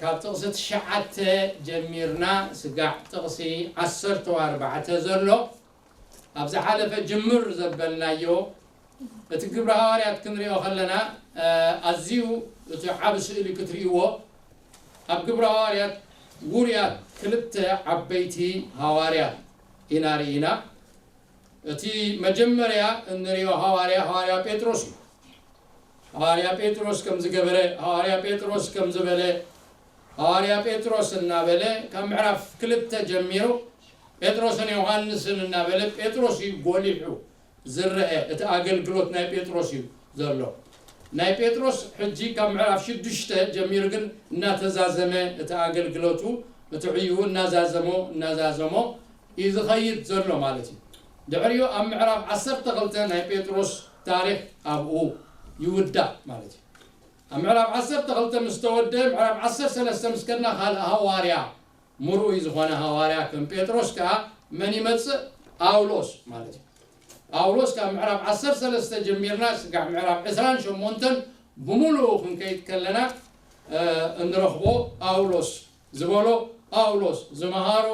ካብ ጥቕሲ ትሽዓተ ጀሚርና ስጋዕ ጥቕሲ ዓሰርተ ኣርባዕተ ዘሎ ኣብ ዝሓለፈ ጅምር ዘበልናዮ እቲ ግብረ ሃዋርያት ክንሪኦ ከለና ኣዝዩ እቲ ዓብ ስእሊ ክትርእይዎ ኣብ ግብረ ሃዋርያት ውርያት ክልተ ዓበይቲ ሃዋርያት ኢና ርኢና። እቲ መጀመርያ እንሪኦ ሃዋርያ ሃዋርያ ጴጥሮስ እዩ። ሃዋርያ ጴጥሮስ ከም ዝገበረ፣ ሃዋርያ ጴጥሮስ ከም ዝበለ፣ ሃዋርያ ጴጥሮስ እናበለ ካብ ምዕራፍ ክልተ ጀሚሩ ጴጥሮስን ዮሃንስን እናበለ ጴጥሮስ እዩ ጎሊሑ ዝረአ። እቲ ኣገልግሎት ናይ ጴጥሮስ እዩ ዘሎ። ናይ ጴጥሮስ ሕጂ ካብ ምዕራፍ ሽዱሽተ ጀሚሩ ግን እናተዛዘመ እቲ ኣገልግሎቱ እቲ ዕዩ እናዛዘሞ እናዛዘሞ እዩ ዝኸይድ ዘሎ ማለት እዩ። ድሕሪኡ ኣብ ምዕራፍ ዓሰርተ ክልተ ናይ ጴጥሮስ ታሪኽ ኣብኡ ይውዳእ ማለት እዩ። ኣብ ምዕራፍ ዓሰርተ ክልተ ምስ ተወደአ ምዕራፍ ዓሰርተ ሰለስተ ምስ ከድና ካልእ ሃዋርያ ምርኡይ ዝኾነ ሃዋርያ ከም ጴጥሮስ ከኣ መን ይመጽእ? ጳውሎስ ማለት እዩ። ጳውሎስ ካብ ምዕራፍ ዓሰርተ ሰለስተ ጀሚርና ስጋዕ ምዕራፍ ዕስራን ሸሞንተን ብምሉኡ ክንከይድ ከለና እንረኽቦ ጳውሎስ ዝበሎ ጳውሎስ ዝመሃሮ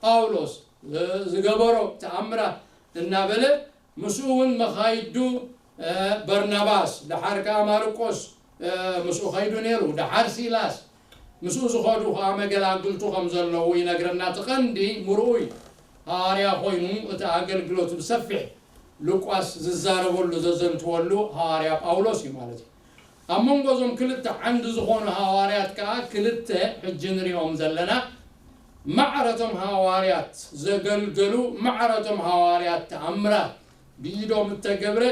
ጳውሎስ ዝገበሮ ተኣምራት እናበለ ምስኡ እውን መኻይዱ በርናባስ ደሓር ከኣ ማርቆስ ምስኡ ኸይዱ ነይሩ። ደሓር ሲላስ ምስኡ ዝኸዱ ከኣ መገላግልቱ ከም ዘለዉ ይነግረና። እቲ ቀንዲ ምርኡይ ሃዋርያ ኮይኑ እቲ ኣገልግሎቱ ብሰፊሕ ሉቃስ ዝዛረበሉ ዘዘንትወሉ ሃዋርያ ጳውሎስ እዩ ማለት እዩ። ኣብ መንጎ እዞም ክልተ ዓንዲ ዝኾኑ ሃዋርያት ከኣ ክልተ ሕጂ ንሪኦም ዘለና ማዕረቶም ሃዋርያት ዘገልገሉ ማዕረቶም ሃዋርያት ተኣምራት ብኢዶም እተገብረ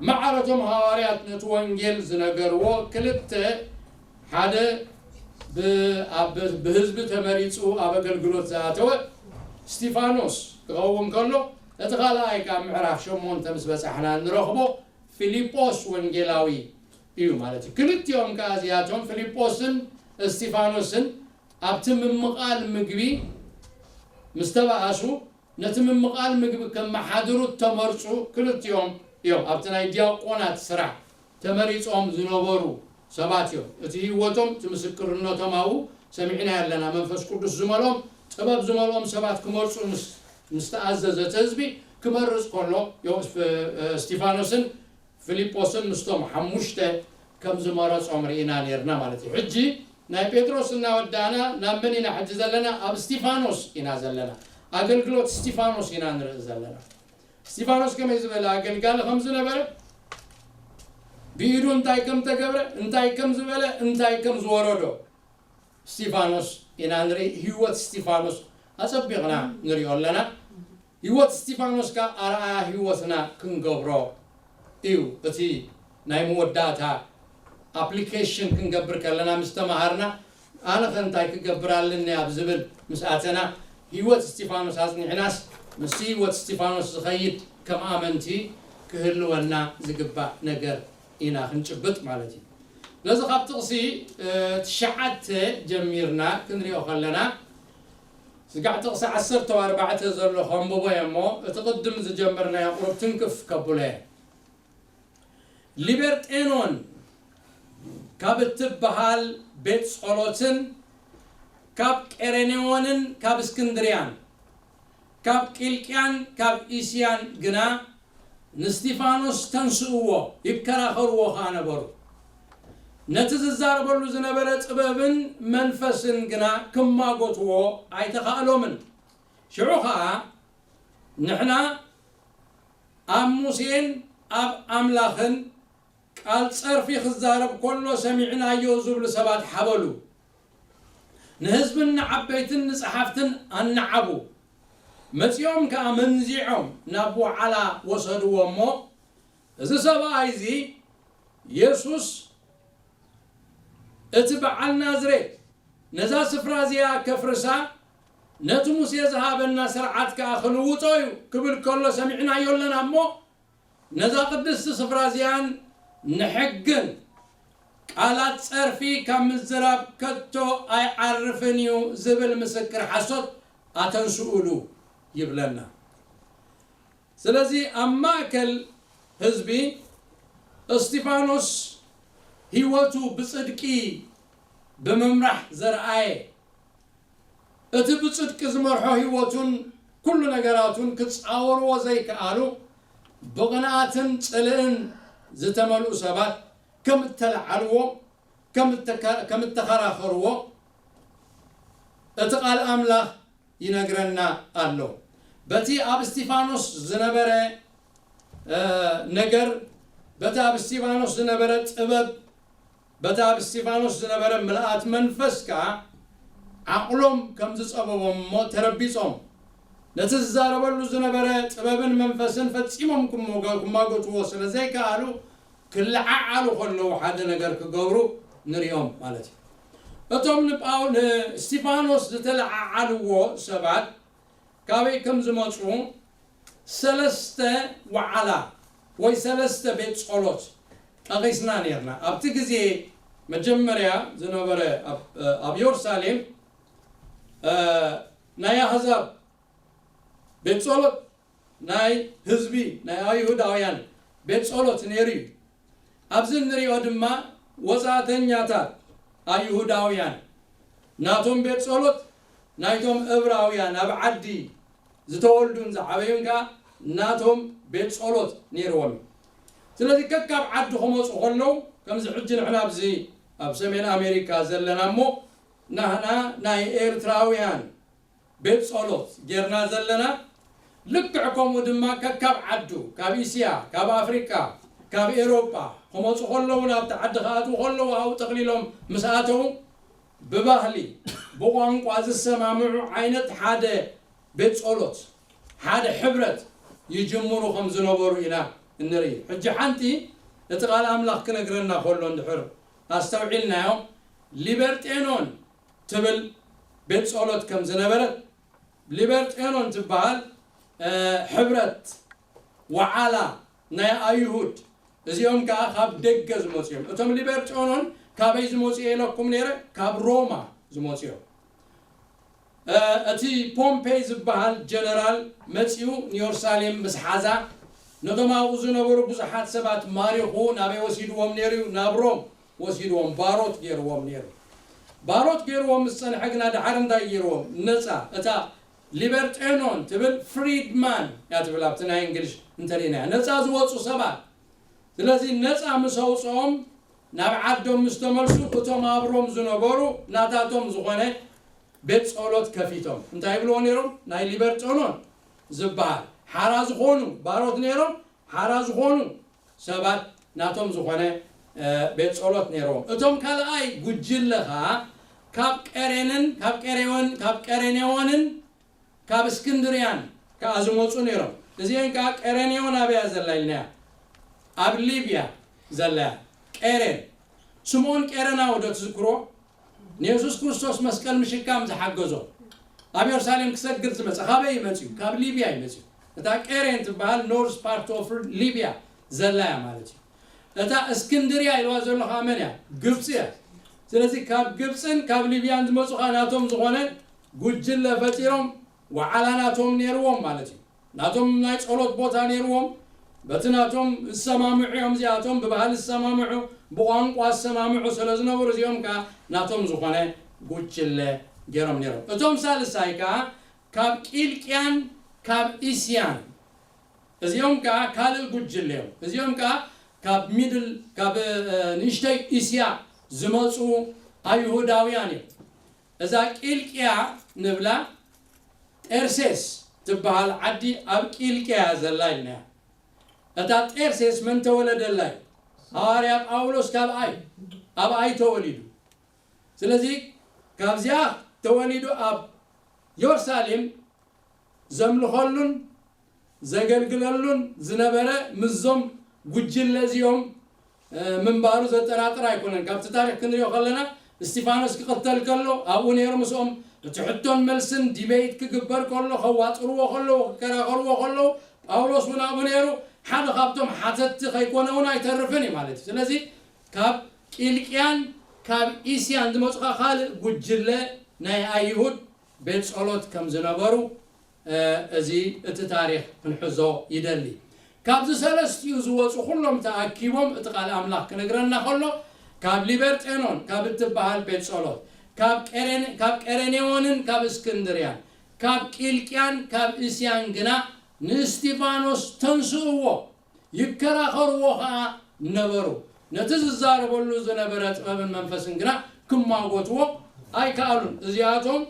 ማዕረቶም ሃዋርያት ነቲ ወንጌል ዝነገርዎ ክልተ ሓደ ብህዝቢ ተመሪፁ ኣብ ኣገልግሎት ዝኣተወ እስቲፋኖስ ክኸውን ከሎ እቲ ካልኣይ ካብ ምዕራፍ ሸሞንተ ምስ በፃሕና እንረኽቦ ፊልጶስ ወንጌላዊ እዩ ማለት እዩ። ክልቲኦም ከኣ እዚኣቶም ፊልጶስን እስቲፋኖስን ኣብቲ ምምቓል ምግቢ ምስ ተባኣሱ ነቲ ምምቓል ምግቢ ከመሓድሩ እተመርጹ ክልቲኦም እዮም። ኣብቲ ናይ ዲያቆናት ስራሕ ተመሪጾም ዝነበሩ ሰባት እዮም። እቲ ህይወቶም፣ እቲ ምስክርነቶም ኣብኡ ሰሚዕናዮ ኣለና። መንፈስ ቅዱስ ዝመልኦም፣ ጥበብ ዝመልኦም ሰባት ክመርጹ ምስ ምስ ተኣዘዘ፣ እቲ ህዝቢ ክመርጽ ከሎ፣ ዮ- እስቲፋኖስን ፊልጶስን ምስቶም ሓሙሽተ ከም ዝመረጾም ርኢና ነርና ማለት እዩ። ሕጂ ናይ ጴጥሮስ እናወዳእና ናብ መን ኢና ሕጂ ዘለና? ኣብ እስቲፋኖስ ኢና ዘለና። ኣገልግሎት እስቲፋኖስ ኢና ንርኢ ዘለና። እስቲፋኖስ ከመይ ዝበለ ኣገልጋሊ ከም ዝነበረ፣ ብኢዱ እንታይ ከም ተገብረ፣ እንታይ ከም ዝበለ፣ እንታይ ከም ዝወረዶ እስቲፋኖስ ኢና ንርኢ። ህይወት እስቲፋኖስ ኣጸቢቕና ንሪኦ ኣለና። ህይወት እስቲፋኖስ ከኣ ኣርኣያ ህይወትና ክንገብሮ እዩ። እቲ ናይ መወዳእታ ኣፕሊኬሽን ክንገብር ከለና ምስ ተማሃርና ኣነ ከ እንታይ ክገብር ኣለኒ ኣብ ዝብል ምስ ኣተና ህይወት እስቲፋኖስ ኣጽኒዕናስ ምስቲ ህይወት እስቲፋኖስ ዝኸይድ ከም ኣመንቲ ክህልወና ዝግባእ ነገር ኢና ክንጭብጥ ማለት እዩ። ስለዚ ካብ ጥቕሲ ትሽዓተ ጀሚርና ክንሪኦ ከለና ስጋዕ ጥቕሲ ዓሰርተ ኣርባዕተ ዘሎ ከንብቦ እየ እሞ እቲ ቅድም ዝጀመርናዮ ቁሩብ ትንክፍ ከብሎ እየ። ሊበርጤኖን ካብ እትበሃል ቤት ጸሎትን ካብ ቄሬኔዎንን ካብ እስክንድርያን ካብ ቂልቅያን ካብ እስያን ግና ንእስጢፋኖስ ተንስእዎ፣ ይከራኸርዎ ኸኣ ነበሩ። ነቲ ዝዛረበሉ ዝነበረ ጥበብን መንፈስን ግና ክማጎትዎ ኣይተኻእሎምን። ሽዑ ኸኣ ንሕና ኣብ ሙሴን ኣብ ኣምላኽን ቃል ጸርፊ ክዛረብ ከሎ ሰሚዕናዮ ዝብሉ ሰባት ሓበሉ። ንህዝብን ንዓበይትን ንጸሓፍትን ኣነዓቡ። መጺኦም ከኣ መንዚዖም ናብ ዋዕላ ወሰድዎ እሞ፣ እዚ ሰብኣይ እዚ የሱስ እቲ በዓል ናዝሬት ነዛ ስፍራ እዚኣ ከፍርሳ፣ ነቲ ሙሴ ዝሃበና ስርዓት ከኣ ክልውጦ እዩ ክብል ከሎ ሰሚዕናዮ ኣለና እሞ፣ ነዛ ቅድስቲ ስፍራ እዚኣን ንሕግን ቃላት ጸርፊ ካብ ምዝራብ ከቶ ኣይዓርፍን እዩ ዝብል ምስክር ሓሶት ኣተንስኡሉ ይብለና። ስለዚ ኣብ ማእከል ህዝቢ እስጢፋኖስ ህይወቱ ብጽድቂ ብምምራሕ ዘርኣየ፣ እቲ ብጽድቂ ዝመርሖ ህይወቱን ኩሉ ነገራቱን ክጻወርዎ ዘይከኣሉ፣ ብቕንኣትን ጽልእን ዝተመልኡ ሰባት ከም እተለዓልዎ፣ ከም እተከ-፣ ከም እተኸራኸርዎ እቲ ቃል ኣምላኽ ይነግረና ኣሎ። በቲ ኣብ እስቲፋኖስ ዝነበረ፣ እ፣ ነገር፣ በቲ ኣብ እስቲፋኖስ ዝነበረ ጥበብ፣ በቲ ኣብ እስቲፋኖስ ዝነበረ ምልኣት መንፈስ ከኣ ዓቕሎም ከም ዝጸበቦም እሞ ተረቢጾም፣ ነቲ ዝዛረበሉ ዝነበረ ጥበብን መንፈስን ፈጺሞም ክሞገ-፣ ክማጎትዎ ስለ ዘይከኣሉ፣ ክለዓዓሉ ከለዉ ሓደ ነገር ክገብሩ ንሪኦም ማለት እዩ። እቶም ንጳው-፣ ንእስቲፋኖስ ዝተለዓዓልዎ ሰባት ካበይ ከም ዝመጹ ሰለስተ ወዓላ ወይ ሰለስተ ቤት ጸሎት ጠቒስና ኔርና። ኣብቲ ግዜ መጀመርያ ዝነበረ ኣብ፣ ኣብ የሩሳሌም፣ እ፣ ናይ ኣህዛብ ቤት ጸሎት፣ ናይ ህዝቢ፣ ናይ ኣይሁዳውያን ቤት ጸሎት ነይሩ እዩ። ኣብዚ እንሪኦ ድማ ወጻእተኛታት ኣይሁዳውያን ናቶም ቤት ጸሎት፣ ናይቶም እብራውያን ኣብ ዓዲ ዝተወልዱን ዝዓበዩን ከኣ ናቶም ቤት ጸሎት ነይርዎም እዩ። ስለዚ ከካብ ዓዲ ክመጹ ከለዉ፣ ከምዚ ሕጂ ንሕና ኣብዚ ኣብ ሰሜን ኣሜሪካ ዘለና እሞ ናህና ናይ ኤርትራውያን ቤት ጸሎት ጌርና ዘለና፣ ልክዕ ከምኡ ድማ ከካብ ዓዱ፣ ካብ እስያ፣ ካብ ኣፍሪቃ፣ ካብ ኤሮጳ ክመጹ ከለዉ፣ ናብቲ ዓዲ ክኣትዉ ከለዉ፣ ኣብኡ ጠቕሊሎም ምስ ኣተዉ፣ ብባህሊ፣ ብቋንቋ ዝሰማምዑ ዓይነት ሓደ ቤት ጸሎት፣ ሓደ ሕብረት ይጅምሩ ከም ዝነበሩ ኢና እንርኢ። ሕጂ ሓንቲ እቲ ቃል ኣምላኽ ክነግረና ከሎ እንድሕር ኣስተውዒልናዮ፣ ሊበርጤኖን ትብል ቤት ጸሎት ከም ዝነበረት፣ ሊበርጤኖን ትበሃል፣ እ፣ ሕብረት፣ ወዓላ ናይ ኣይሁድ፣ እዚኦም ከኣ ካብ ደገ ዝመጹ እዮም። እቶም ሊበርጤኖን ካበይ ዝመጹ እዮም ኢለኩም ነይረ? ካብ ሮማ ዝመጹ እዮም። እ፣ እቲ ፖምፔይ ዝበሃል ጀነራል መጺኡ ንየሩሳሌም ምስ ሓዛ፣ ነቶም ኣብኡ ዝነበሩ ብዙሓት ሰባት ማሪኹ ናበይ ወሲድዎም ነይሩ እዩ? ናብ ሮም ወሲድዎም፣ ባሮት ገይርዎም ነይሩ። ባሮት ገይርዎም ምስ ጸንሐ ግና፣ ደሓር እንታይ ገይርዎም? ነጻ፣ እታ ሊበርጤኖን ትብል ፍሪድማን እያ ትብል፣ ኣብቲ ናይ እንግሊሽ እንተሪእናያ፣ ነጻ ዝወጹ ሰባት። ስለዚ ነጻ ምስ ኣውጽኦም፣ ናብ ዓዶም ምስ ተመልሱ፣ እቶም ኣብ ሮም ዝነበሩ ናታቶም ዝኾነ ቤት ጸሎት ከፊቶም። እንታይ ይብልዎ ነይሮም? ናይ ሊበርጤኖን ዝበሃል ሓራ ዝኾኑ ባሮት ነይሮም፣ ሓራ ዝኾኑ ሰባት ናቶም ዝኾነ፣ እ፣ ቤት ጸሎት ነይርዎም። እቶም ካልኣይ ጉጅለ ኸኣ ካብ ቀሬንን፣ ካብ ቀሬዎን፣ ካብ ቀሬኔዎንን ካብ እስክንድርያን ከኣ ዝመጹ ነይሮም። እዚኤን ከኣ ቀሬኔዎን ኣበያ ዘላ ኢልናያ? ኣብ ሊብያ ዘላ እያ። ቀሬን። ስምኦን ቀሬናዊ ዶ ትዝክርዎ? ንየሱስ ክርስቶስ መስቀል ምሽካም ዝሓገዞ፣ ኣብ የሩሳሌም ክሰግድ ዝመጸ፣ ካበይ እዩ መጺኡ? ካብ ሊብያ እዩ መጺኡ። እታ ቀሬን ትበሃል ኖርዝ ፓርት ኦፍ ሊብያ ዘላ እያ ማለት እዩ። እታ እስክንድርያ ኢልዋ ዘሎ ኸኣ መን እያ? ግብጺ እያ። ስለዚ ካብ ግብጽን ካብ ሊብያን ዝመጹ ኸኣ ናቶም ዝኾነ ጉጅለ ፈጢሮም፣ ወዓላ ናቶም ነይርዎም ማለት እዩ። ናቶም ናይ ጸሎት ቦታ ነይርዎም። በቲ ናቶም ዝሰማምዑ እዮም እዚኣቶም፣ ብባህሊ ዝሰማምዑ፣ ብቋንቋ ዝሰማምዑ ስለ ዝነበሩ፣ እዚኦም ከኣ ናቶም ዝኾነ ጉጅለ ገይሮም ነይሮም። እቶም ሳልሳይ ከኣ ካብ ቂልቅያን ካብ እስያን፣ እዚኦም ከኣ ካልእ ጉጅለ እዮም። እዚኦም ከኣ ካብ ሚድል፣ ካብ፣ እ፣ ንእሽተይ እስያ ዝመጹ ኣይሁዳውያን እዮም። እዛ ቂልቅያ ንብላ፣ ጤርሴስ ትበሃል ዓዲ ኣብ ቂልቅያ እያ ዘላ ኢልናያ። እታ ጤርሴስ መን ተወለደላ እዩ? ሃዋርያ ጳውሎስ ካብ ኣይ፣ ኣብ ኣይ ተወሊዱ። ስለዚ ካብዚኣ ተወሊዱ ኣብ የሩሳሌም ዘምልኸሉን ዘገልግለሉን ዝነበረ ምስዞም ጉጅለ እዚኦም፣ እ፣ ምንባሩ ዘጠራጥር ኣይኮነን። ካብቲ ታሪኽ ክንሪኦ ከለና፣ እስቲፋኖስ ክቕተል ከሎ ኣብኡ ነይሩ ምስኦም። እቲ ሕቶን መልስን ዲቤይት ክግበር ከሎ፣ ከዋጥርዎ ከለዉ፣ ክከራኸርዎ ከለዉ፣ ጳውሎስ እውን ኣብኡ ነይሩ። ሓደ ካብቶም ሓተትቲ ከይኮነ እውን ኣይተርፍን እዩ ማለት እዩ። ስለዚ ካብ ቂልቅያን ካብ እስያን ዝመጹ ኸኣ ካልእ ጉጅለ ናይ ኣይሁድ ቤት ጸሎት ከም ዝነበሩ፣ እ፣ እዚ እቲ ታሪኽ ክንሕዞ ይደሊ። ካብዚ ሰለስቲኡ ዝወጹ ኩሎም ተኣኪቦም፣ እቲ ቃል ኣምላኽ ክነግረና ከሎ፣ ካብ ሊበርጤኖን ካብ እትበሃል ቤት ጸሎት፣ ካብ ቀሬን-፣ ካብ ቀሬኔዎንን ካብ እስክንድርያን፣ ካብ ቂልቅያን ካብ እስያን ግና ንእስጢፋኖስ ተንስእዎ፣ ይከራኸርዎ ኸኣ ነበሩ። ነቲ ዝዛረበሉ ዝነበረ ጥበብን መንፈስን ግና ክማጎትዎ ኣይከኣሉን። እዚኣቶም፣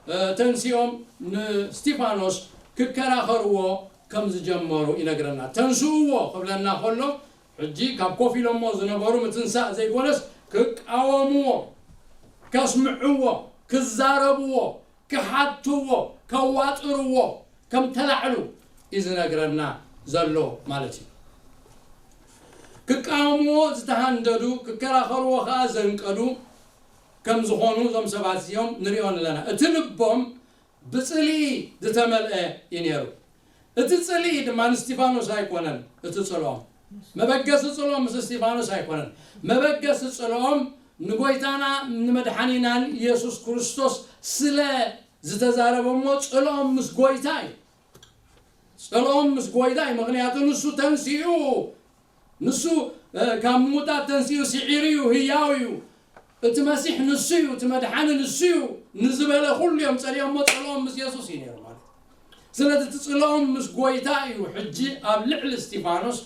እ፣ ተንሲኦም ንእስጢፋኖስ ክከራኸርዎ ከም ዝጀመሩ ይነግረና። ተንስእዎ ክብለና ከሎ፣ ሕጂ ካብ ኮፍ ኢሎሞ ዝነበሩ ምትንሳእ ዘይኮነስ፣ ክቃወምዎ፣ ከስምዕዎ፣ ክዛረብዎ፣ ክሓትዎ፣ ከዋጥርዎ ከም ተላዕሉ እዩ ዝነግረና ዘሎ ማለት እዩ። ክቃወምዎ ዝተሃንደዱ፣ ክከራኸርዎ ኸኣ ዘንቀዱ ከም ዝኾኑ እዞም ሰባት እዚኦም ንሪኦ ኣለና። እቲ ልቦም ብጽልኢ ዝተመልአ እዩ ነይሩ። እቲ ጽልኢ ድማ ንእስጢፋኖስ ኣይኮነን። እቲ ጽልኦም፣ መበገሲ ጽልኦም ምስ እስጢፋኖስ ኣይኮነን። መበገሲ ጽልኦም ንጎይታና ንመድሓኒናን ኢየሱስ ክርስቶስ ስለ ዝተዛረበሞ ጽልኦም ምስ ጎይታ እዩ። ጽልኦም ምስ ጎይታ እዩ። ምኽንያቱ ንሱ ተንሲኡ፣ ንሱ፣ እ፣ ካብ ምዉታት ተንሲኡ ስዒሩ እዩ፣ ህያው እዩ። እቲ መሲሕ ንሱ እዩ፣ እቲ መድሓኒ ንሱ እዩ ንዝበለ ኩሉ እዮም ጸሊኦሞ። ጽልኦም ምስ የሱስ እዩ ነይሩ ማለት እዩ። ስለዚ እቲ ጽልኦም ምስ ጎይታ እዩ ሕጂ ኣብ ልዕሊ እስጢፋኖስ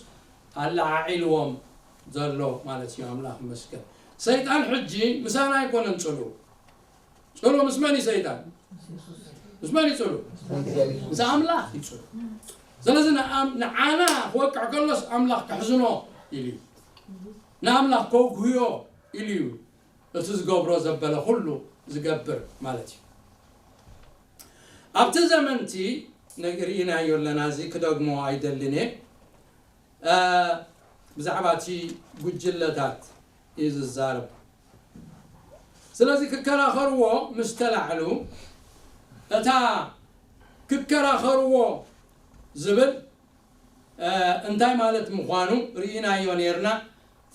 ኣለዓዒልዎም ዘሎ ማለት እዩ። ኣምላኽ ይመስገን። ሰይጣን ሕጂ ምሳና ኣይኮነን ጽልኡ። ጽልኡ ምስ መን እዩ ሰይጣን? ምስ መን እዩ ጽልኡ? ምስ ኣምላኽ እዩ ጽልኡ። ስለዚ ንኣም-፣ ንዓና ክወቅዕ ከሎስ ኣምላኽ ከሕዝኖ ኢሉ እዩ። ንኣምላኽ ከውግህዮ ኢሉ እዩ። እቲ ዝገብሮ ዘበለ ኩሉ ዝገብር ማለት እዩ። ኣብቲ ዘመንቲ ነግ-፣ ርኢናዮ ኣለና፣ እዚ ክደግሞ ኣይደልን እየ። እ፣ ብዛዕባ እቲ ጉጅለታት እዩ ዝዛረብ። ስለዚ ክከራኸርዎ ምስ ተላዕሉ፣ እታ ክከራኸርዎ ዝብል፣ እ፣ እንታይ ማለት ምዃኑ ርኢናዮ ነይርና።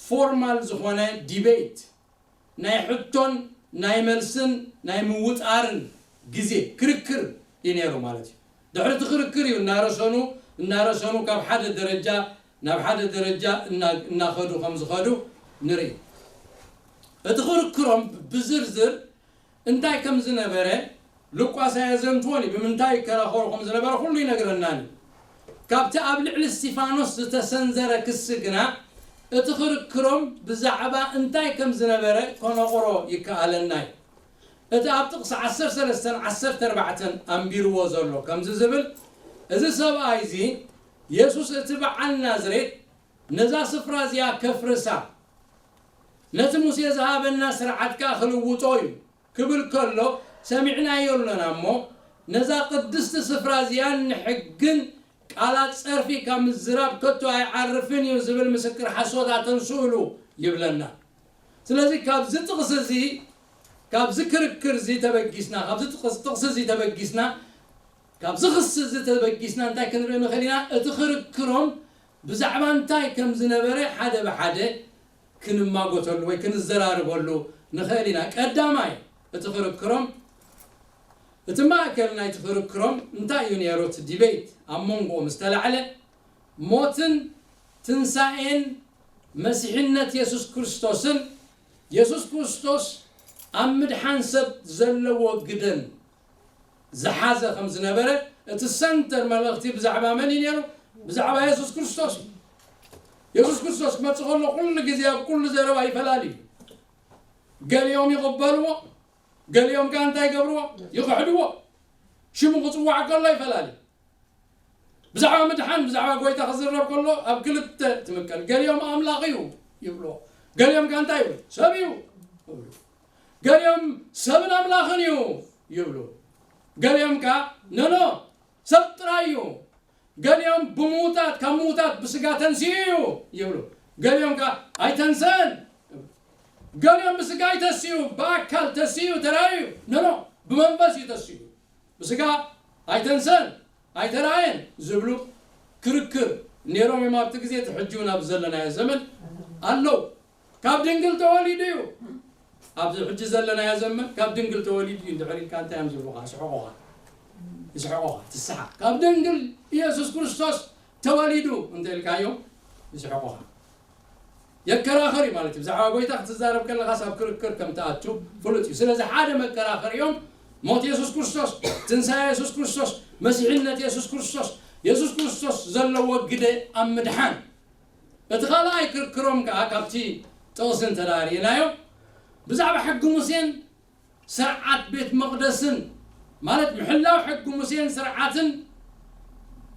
ፎርማል ዝኾነ ዲቤት፣ ናይ ሕቶን ናይ መልስን ናይ ምውጣርን ግዜ፣ ክርክር እዩ ነይሩ ማለት እዩ። ድሕሪ እቲ ክርክር እዩ እናረሰኑ፣ እናረሰኑ ካብ ሓደ ደረጃ ናብ ሓደ ደረጃ እና-፣ እናኸዱ ከም ዝኸዱ ንርኢ። እቲ ክርክሮም ብዝርዝር እንታይ ከም ዝነበረ ሉቃስ ኣየዘንትዎን እዩ። ብምንታይ ይከራኸሩ ከም ዝነበረ ኩሉ ይነግረናን እዩ። ካብቲ ኣብ ልዕሊ እስጢፋኖስ ዝተሰንዘረ ክሲ ግና፣ እቲ ክርክሮም ብዛዕባ እንታይ ከም ዝነበረ ከነቑሮ ይከኣለና እዩ። እቲ ኣብ ጥቕሲ ዓሰርተ ሰለስተን ዓሰርተ ኣርባዕተን ኣንቢርዎ ዘሎ ከምዚ ዝብል፣ እዚ ሰብኣይ እዚ፣ የሱስ እቲ በዓል ናዝሬት ነዛ ስፍራ እዚኣ ከፍርሳ፣ ነቲ ሙሴ ዝሃበና ስርዓት ከኣ ክልውጦ እዩ ክብል ከሎ ሰሚዕናዮ ኣሎና እሞ፣ ነዛ ቅድስቲ ስፍራ እዚኣን ንሕግን ቃላት ጸርፊ ካብ ምዝራብ ከቶ ኣይዓርፍን እዩ ዝብል ምስክር ሓሶት ኣተንስእሉ ይብለና። ስለዚ ካብዚ ጥቕሲ እዚ፣ ካብዚ ክርክር እዚ ተበጊስና፣ ካብዚ ጥቕስ-፣ ጥቕሲ እዚ ተበጊስና፣ ካብዚ ክሲ እዚ ተበጊስና እንታይ ክንርኢ ንኽእል ኢና? እቲ ክርክሮም ብዛዕባ እንታይ ከም ዝነበረ ሓደ ብሓደ ክንማጎተሉ ወይ ክንዘራርበሉ ንኽእል ኢና። ቀዳማይ፣ እቲ ክርክሮም፣ እቲ ማእከል ናይቲ ክርክሮም እንታይ እዩ ነይሩ? እቲ ዲቤት ኣብ መንጎኦም ዝተላዕለ ሞትን ትንሳኤን መሲሕነት የሱስ ክርስቶስን የሱስ ክርስቶስ ኣብ ምድሓን ሰብ ዘለዎ ግደን ዝሓዘ ከም ዝነበረ፣ እቲ ሰንተር መልእኽቲ ብዛዕባ መን እዩ ነይሩ? ብዛዕባ የሱስ ክርስቶስ እዩ። የሱስ ክርስቶስ ክመጽእ ከሎ ኩሉ ግዜ ኣብ ኩሉ ዘረባ ይፈላሊ እዩ። ገሊኦም ይቕበልዎ፣ ገሊኦም ከኣ እንታይ ይገብርዎ? ይኽሕድዎ። ሽሙ ክጽዋዕ ከሎ ይፈላሊ። ብዛዕባ ምድሓን፣ ብዛዕባ ጎይታ ክዝረብ ከሎ ኣብ ክልተ ትምቀል። ገሊኦም ኣምላኽ እዩ ይብልዎ። ገሊኦም ከኣ እንታይ ይብሉ? ሰብ እዩ ይብሉ። ገሊኦም ሰብን ኣምላኽን እዩ ይብሉ። ገሊኦም ከኣ ኖኖ፣ ሰብ ጥራይ እዩ። ገሊኦም ብምዉታት፣ ካብ ምዉታት ብስጋ ተንሲኡ እዩ ይብሉ። ገሊኦም ከኣ ኣይተንሰን። ገሊኦም ብስጋ ኣይተሲኡ፣ ብኣካል ተሲኡ ተራእዩ። ኖኖ፣ ብመንፈስ እዩ ተሲኡ። ብስጋ ኣይተንሰን፣ ኣይተራእየን ዝብሉ ክርክር ነይሮም እዮም ኣብቲ ግዜ። እቲ ሕጂ እውን ኣብዚ ዘለናዮ ዘመን ኣለዉ። ካብ ድንግል ተወሊዱ እዩ። ኣብዚ ሕጂ ዘለናዮ ዘመን ካብ ድንግል ተወሊዱ እዩ እንድሕር ኢልካ እንታይ እዮም ዝብሉኻ? ይስሕቑኻ። ይስሕቑኻ። ትስሓቕ። ካብ ድንግል ኢየሱስ ክርስቶስ ተወሊዱ እንተ ኢልካዮም ይስሕቑኻ። የከራኸር እዩ ማለት እዩ። ብዛዕባ ጎይታ ክትዛረብ ከለኻስ ኣብ ክርክር ከም ትኣቱ ፍሉጥ እዩ። ስለዚ ሓደ መከራኸሪኦም ሞት የሱስ ክርስቶስ፣ ትንሳኤ የሱስ ክርስቶስ፣ መሲሕነት የሱስ ክርስቶስ፣ የሱስ ክርስቶስ ዘለዎ ግደ ኣብ ምድሓን። እቲ ካልኣይ ክርክሮም ከኣ ካብቲ ጥቕሲ እንተ ደኣ ርኢናዮ፣ ብዛዕባ ሕጊ ሙሴን ስርዓት ቤት መቕደስን፣ ማለት ምሕላው ሕጊ ሙሴን ስርዓትን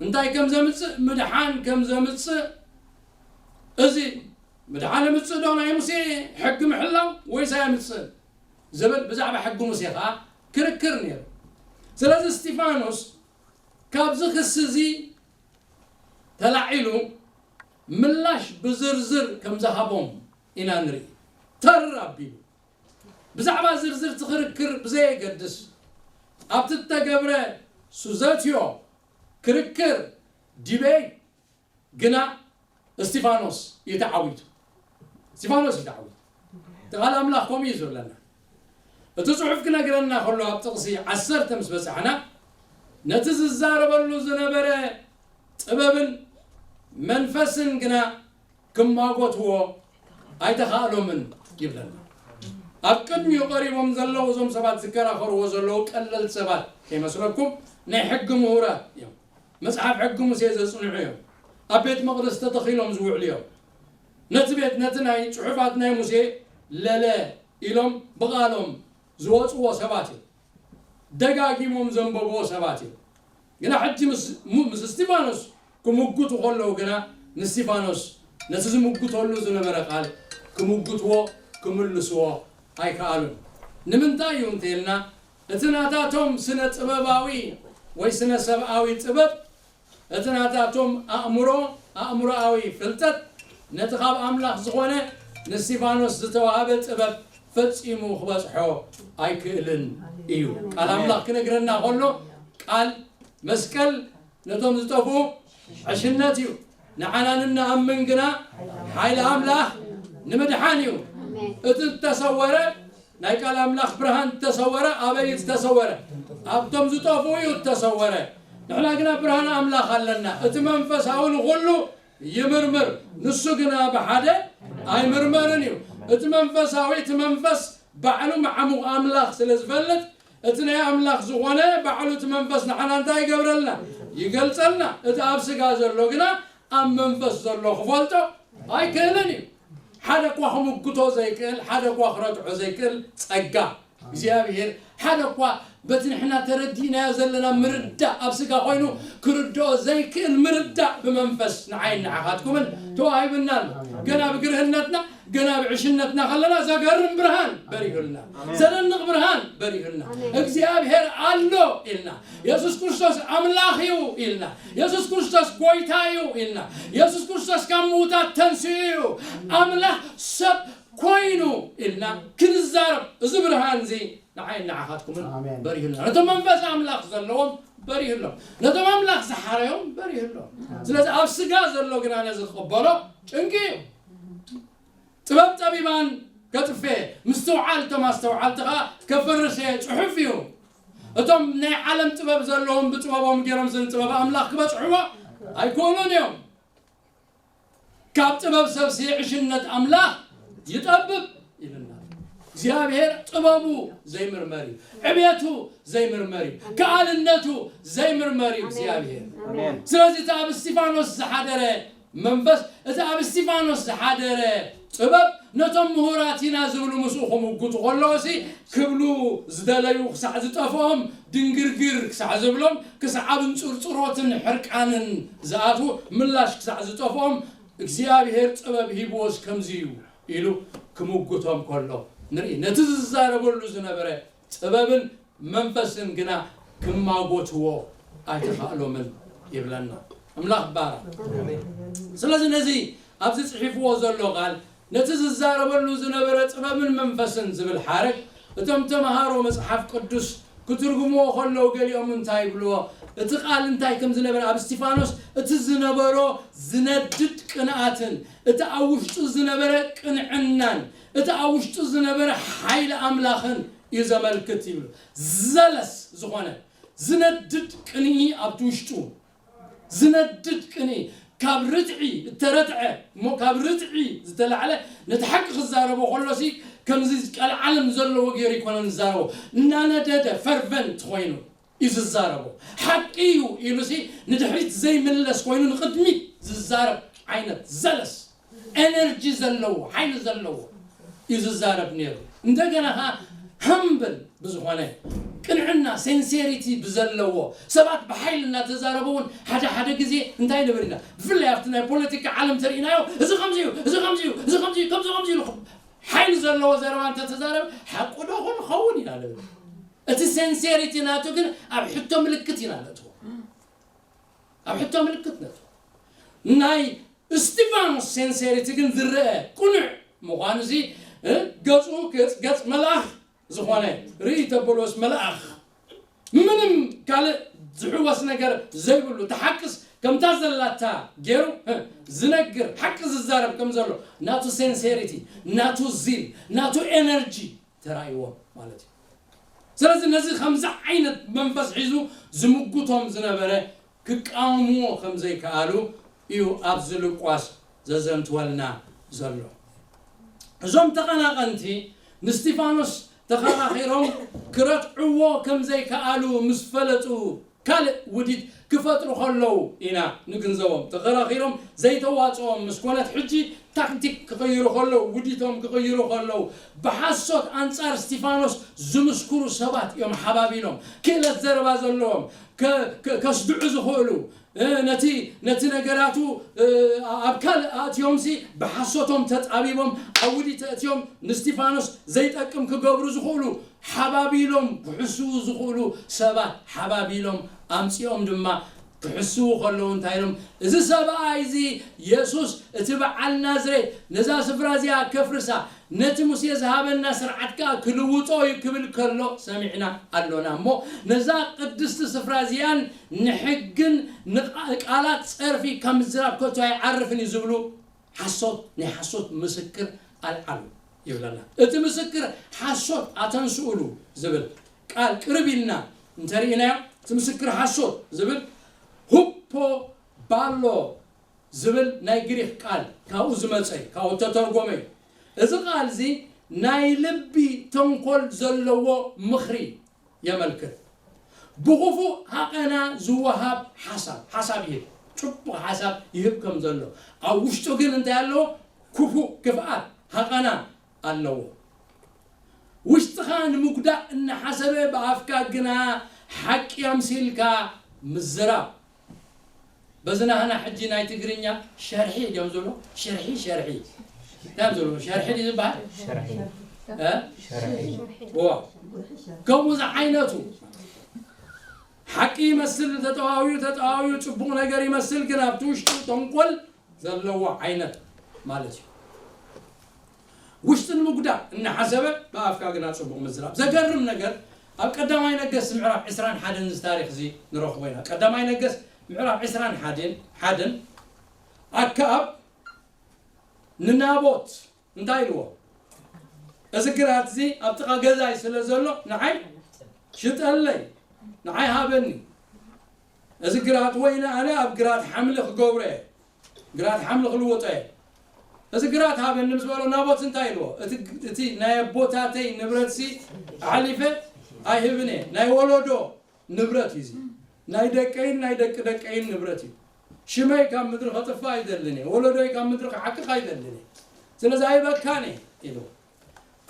እንታይ ከም ዘምጽእ፣ ምድሓን ከም ዘምጽእ፣ እዚ ምድሓን የምጽእ ዶ ናይ ሙሴ ሕጊ ምሕላው ወይስ ኣየምጽእን ዝብል ብዛዕባ ሕጊ ሙሴ ከኣ ክርክር ነይሩ። ስለዚ እስጢፋኖስ ካብዚ ክሲ እዚ ተላዒሉ ምላሽ ብዝርዝር ከም ዝሃቦም ኢና ንርኢ። ተር ኣቢሉ ብዛዕባ ዝርዝር እቲ ክርክር ብዘየገድስ፣ ኣብቲ እተገብረ ሱዘትዮ ክርክር፣ ዲቤት፣ ግና እስጢፋኖስ እዩ ተዓዊቱ። እስጢፋኖስ እዩ ተዓዊቱ። እቲ ቃል ኣምላኽ ከምኡ እዩ ዝብለና። እቲ ጽሑፍ ክነግረና ከሎ ኣብ ጥቕሲ ዓሰርተ ምስ በጻሕና፣ ነቲ ዝዛረበሉ ዝነበረ ጥበብን መንፈስን ግና ክማጎትዎ ኣይተኻእሎምን ይብለና። ኣብ ቅድሚኡ ቀሪቦም ዘለዉ እዞም ሰባት ዝከራኸርዎ ዘለዉ ቀለልቲ ሰባት ከይመስለኩም፣ ናይ ሕጊ ምሁራት እዮም። መጽሓፍ ሕጊ ሙሴ ዘጽንዑ እዮም። ኣብ ቤት መቕደስ ተተኺሎም ዝውዕሉ እዮም። ነቲ ቤት፣ ነቲ ናይ ጽሑፋት ናይ ሙሴ ለለ ኢሎም ብቓሎም ዝወጽዎ ሰባት እዮም። ደጋጊሞም ዘንበብዎ ሰባት እዮም። ግና ሕጂ ምስ፣ ሙ-፣ ምስ እስጢፋኖስ ክምጉቱ ከለዉ ግና፣ ንእስጢፋኖስ ነቲ ዝምጉተሉ ዝነበረ ቃል ክምጉትዎ፣ ክምልስዎ ኣይከኣሉን። ንምንታይ እዩ እንተኢልና፣ እቲ ናታቶም ስነ ጥበባዊ ወይ ስነ ሰብኣዊ ጥበብ፣ እቲ ናታቶም ኣእምሮ፣ ኣእምሮኣዊ ፍልጠት፣ ነቲ ካብ ኣምላኽ ዝኾነ ንእስጢፋኖስ ዝተዋህበ ጥበብ ፈጺሙ ክበጽሖ ኣይክእልን እዩ። ቃል ኣምላኽ ክነግረና ከሎ፣ ቃል መስቀል ነቶም ዝጠፍኡ ዕሽነት እዩ፣ ንዓና ንንኣምን ግና ሓይሊ ኣምላኽ ንምድሓን እዩ። እቲ እተሰወረ፣ ናይ ቃል ኣምላኽ ብርሃን እተሰወረ፣ ኣበይ እዩ እተሰወረ? ኣብቶም ዝጠፍኡ እዩ እተሰወረ። ንሕና ግና ብርሃን ኣምላኽ ኣለና። እቲ መንፈሳዊ ንኹሉ ይምርምር፣ ንሱ ግና ብሓደ ኣይምርመርን እዩ። እቲ መንፈሳዊ፣ እቲ መንፈስ ባዕሉ መዓሙቕ ኣምላኽ ስለ ዝፈልጥ፣ እቲ ናይ ኣምላኽ ዝኾነ ባዕሉ እቲ መንፈስ ንዓና እንታይ ይገብረልና? ይገልጸልና። እቲ ኣብ ስጋ ዘሎ ግና ኣብ መንፈስ ዘሎ ክፈልጦ ኣይክእልን እዩ። ሓደ እኳ ክምግቶ ዘይክእል፣ ሓደ እኳ ክረትዖ ዘይክእል ጸጋ እግዚኣብሔር፣ ሓደ እኳ በቲ ንሕና ተረዲእናዮ ዘለና ምርዳእ ኣብ ስጋ ኮይኑ ክርድኦ ዘይክእል ምርዳእ ብመንፈስ ንዓይን ንዓኻትኩምን ተዋሂብና ኣሎ። ገና ብግርህነትና፣ ገና ብዕሽነትና ከለና ዘገርም ብርሃን በሪሁልና፣ ኣሜን። ዘደንቕ ብርሃን በሪሁልና። ኣሜን። እግዚኣብሔር ኣሎ ኢልና፣ የሱስ ክርስቶስ ኣምላኽ እዩ ኢልና፣ የሱስ ክርስቶስ ጎይታ እዩ ኢልና፣ የሱስ ክርስቶስ ካብ ምዉታት ተንሲኡ እዩ፣ ኣምላኽ ሰብ ኮይኑ ኢልና ክንዛረብ፣ እዚ ብርሃን እዚ ንዓይን ንዓኻትኩምን ኣሜን። በሪሁልና። ነቶም መንፈስ ኣምላኽ ዘለዎም በሪሁሎም፣ ነቶም ኣምላኽ ዝሓረዮም በሪሁሎም። ኣሜን። ስለዚ ኣብ ስጋ ዘሎ ግና ነዚ ክቕበሎ ጭንቂ እዩ። ጥበብ ጠቢባን ከጥፌ፣ ምስትውዓል እቶም ኣስተውዓልቲ ኸኣ ከፍርስ እየ ጽሑፍ እዩ። እቶም ናይ ዓለም ጥበብ ዘለዎም ብጥበቦም ገይሮም ስን ጥበብ ኣምላኽ ክበጽሕዎ ኣይክእሉን እዮም። ካብ ጥበብ ሰብሲ ዕሽነት ኣምላኽ ይጠብብ ይብልና። እግዚኣብሔር ጥበቡ ዘይምርመር እዩ። ዕቤቱ ዘይምርመር እዩ። ከኣልነቱ ዘይምርመር እዩ እግዚኣብሔር። ኣሜን። ስለዚ እቲ ኣብ እስጢፋኖስ ዝሓደረ መንፈስ፣ እቲ ኣብ እስጢፋኖስ ዝሓደረ ጥበብ፣ ነቶም ምሁራት ኢና ዝብሉ ምስኡ ክምጉቱ ከለዉ ሲ ክብሉ ዝደለዩ ክሳዕ ዝጠፍኦም፣ ድንግርግር ክሳዕ ዝብሎም፣ ክሳዕ ኣብ እንጽርጽሮትን ሕርቃንን ዝኣትዉ፣ ምላሽ ክሳዕ ዝጠፍኦም፣ እግዚኣብሔር ጥበብ ሂብዎስ ከምዚ እዩ ኢሉ ክምጉቶም ከሎ ንርኢ። ነቲ ዝዛረበሉ ዝነበረ ጥበብን መንፈስን ግና ክማጎትዎ ኣይተኻእሎምን ይብለና። ኣምላኽ ይባረኽ። ስለዚ ነዚ ኣብዚ ጽሒፍዎ ዘሎ ቃል፣ ነቲ ዝዛረበሉ ዝነበረ ጥበብን መንፈስን ዝብል ሓረግ፣ እቶም ተምሃሮ መጽሓፍ ቅዱስ ክትርጉምዎ ከለዉ ገሊኦም እንታይ ይብልዎ? እቲ ቃል እንታይ ከም ዝነበረ፣ ኣብ እስጢፋኖስ እቲ ዝነበሮ ዝነድድ ቅንኣትን፣ እቲ ኣብ ውሽጡ ዝነበረ ቅንዕናን፣ እቲ ኣብ ውሽጡ ዝነበረ ሓይሊ ኣምላኽን እዩ ዘመልክት ይብሉ። ዘለስ ዝኾነ ዝነድድ ቅንኢ ኣብቲ ውሽጡ፣ ዝነድድ ቅንኢ፣ ካብ ርትዒ እተረትዐ እሞ ካብ ርትዒ ዝተላዕለ ነቲ ሓቂ ክዛረቦ ከሎሲ ከምዚ ቀልዓለም ዘለዎ ገይሩ ይኮነን ዝዛረቦ። እናነደደ ፈርቨንት ኮይኑ እዩ ዝዛረቦ። ሓቂ እዩ ኢሉሲ ንድሕሪት ዘይምለስ ኮይኑ ንቕድሚት ዝዛረብ ዓይነት ዘለስ ኤነርጂ ዘለዎ ሓይሊ ዘለዎ እዩ ዝዛረብ ነይሩ። እንደገና ከዓ ሃምብል ብዝኾነ ቅንዕና ሴንሴሪቲ ብዘለዎ ሰባት ብሓይሊ እናተዛረቡ እውን ሓደ ሓደ ግዜ እንታይ ንብል ኢና? ብፍላይ ኣብቲ ናይ ፖለቲካ ዓለም ተርእናዮ እዚ ከምዚ እዩ፣ እዚ ከምዚ እዩ፣ እዚ ከምዚ እዩ፣ ከምዚ ከምዚ ኢሉ ሓይሊ ዘለዎ ዘረባ እንተተዛረበ ሓቁ ዶ ኾን ኸውን ኢና ንብል። እቲ ሴንሴሪቲ ናቱ ግን ኣብ ሕቶ ምልክት ኢና ነእትዎ። ኣብ ሕቶ ምልክት ነእትዎ። ናይ እስቲፋኖስ ሴንሴሪቲ ግን ዝረአ ቅኑዕ ምዃኑ እዚ ገጹ ገጽ ገጽ መልኣኽ ዝኾነ ርኢ ተበሎስ መልኣኽ ምንም ካልእ ዝሕወስ ነገር ዘይብሉ ተሓቅስ ከምታ ዘላታ ገይሩ ዝነግር ሓቂ ዝዛረብ ከም ዘሎ ናቱ ሴንሴሪቲ ናቱ ዚል ናቱ ኤነርጂ ተራእይዎም ማለት እዩ። ስለዚ ነዚ ከምዚ ዓይነት መንፈስ ሒዙ ዝምጉቶም ዝነበረ ክቃወምዎ ከም ዘይከኣሉ እዩ ኣብዚ ሉቃስ ዘዘንትወልና ዘሎ። እዞም ተቐናቐንቲ ንስቲፋኖስ ተኸራኺሮም ክረትዕዎ ከም ዘይከኣሉ ምስ ፈለጡ ካልእ ውዲት ክፈጥሩ ከለዉ ኢና ንግንዘቦም። ተኸራኺሮም ዘይተዋፅኦም ምስ ኮነት ሕጂ ታክቲክ ክቕይሩ ከለዉ ውዲቶም ክቕይሩ ከለዉ ብሓሶት ኣንፃር እስቲፋኖስ ዝምስክሩ ሰባት እዮም ሓባቢሎም ክእለት ዘረባ ዘለዎም ከስድዑ ዝኽእሉ ነቲ ነቲ ነገራቱ ኣብ ካልእ ኣእትዮምሲ ብሓሶቶም ተጣቢቦም ኣብ ውዲት ኣእትዮም ንስቲፋኖስ ዘይጠቅም ክገብሩ ዝኽእሉ ሓባቢሎም ክሕስዉ ዝኽእሉ ሰባት ሓባቢሎም ኣምፂኦም ድማ ክሕስዉ ከለዉ እንታይ ኢሎም እዚ ሰብኣይ እዚ የሱስ እቲ በዓል ናዝሬት ነዛ ስፍራ እዚኣ ከፍርሳ ነቲ ሙሴ ዝሃበና ስርዓት ከዓ ክልውጦ እዩ ክብል ከሎ ሰሚዕና ኣሎና እሞ ነዛ ቅድስቲ ስፍራ እዚኣን ንሕግን ንቃላት ፀርፊ ካብ ምዝራብ ከቶ ኣይዓርፍን እዩ ዝብሉ ሓሶት ናይ ሓሶት ምስክር ኣልዓሉ ይብለና። እቲ ምስክር ሓሶት ኣተንስኡሉ ዝብል ቃል ቅርብ ኢልና እንተርኢናዮ እቲ ምስክር ሓሶት ዝብል ሁፖ ባሎ ዝብል ናይ ግሪክ ቃል ካብኡ ዝመፀ እዩ፣ ካብኡ ተተርጎመ እዩ። እዚ ቃል እዚ ናይ ልቢ ተንኮል ዘለዎ ምኽሪ የመልክት። ብኽፉእ ሃቐና ዝወሃብ ሓሳብ፣ ሓሳብ ይህብ፣ ፅቡቕ ሓሳብ ይህብ ከም ዘሎ ኣብ ውሽጡ ግን እንታይ ኣለዎ? ክፉእ ክፍኣት ሃቐና ኣለዎ። ውሽጥኻ ንምጉዳእ እናሓሰበ ብኣፍካ ግና ሓቂ ኣምሲልካ ምዝራብ። በዚ ናህና ሕጂ ናይ ትግርኛ ሸርሒ ድዮም ዝብሉ? ሽርሒ፣ ሸርሒ። እንታይ እዮም ዝብሉ? ሸርሒ ድዩ ዝበሃል? ሸርሒ። እ? ሸርሒ። እዎ። ከምኡ ዝዓይነቱ ሓቂ ይመስል ተጠዋውዩ፣ ተጠዋውዩ ጽቡቕ ነገር ይመስል፣ ግን ኣብቲ ውሽጡ ተንኮል ዘለዎ ዓይነት ማለት እዩ። ውሽጥን ምጉዳእ እናሓሰበ ብኣፍካ ግና ጽቡቕ ምዝራብ። ዘገርም ነገር ኣብ ቀዳማይ ነገስት ምዕራፍ ዕስራን ሓደን እዚ ታሪኽ እዚ ንረኽቦ ኢና። ቀዳማይ ነገስት ምዕራፍ ዕስራን ሓደን ሓደን ኣከኣብ ንናቦት እንታይ ኢልዎ? እዚ ግራት እዚ ኣብ ጥቓ ገዛይ ስለ ዘሎ ንዓይ ሽጠለይ፣ ንዓይ ሃበኒ። እዚ ግራት ወይኒ ኣነ ኣብ ግራት ሓምሊ ክገብሮ እየ፣ ግራት ሓምሊ ክልውጦ እየ። እዚ ግራት ሃበኒ ምስ በሎ ናቦት እንታይ ኢልዎ? እቲ ናይ ኣቦታተይ ንብረትሲ ኣሕሊፈ ኣይህብን እየ፣ ናይ ወለዶ ንብረት እዩ እዚ። ናይ ደቀይን ናይ ደቂ ደቀይን ንብረት እዩ። ሽመይ ካብ ምድሪ ከጥፋ ኣይደልን እየ፣ ወለዶይ ካብ ምድሪ ክሓቅቕ ኣይደልን እየ። ስለዚ ኣይበካን እየ ኢሉ።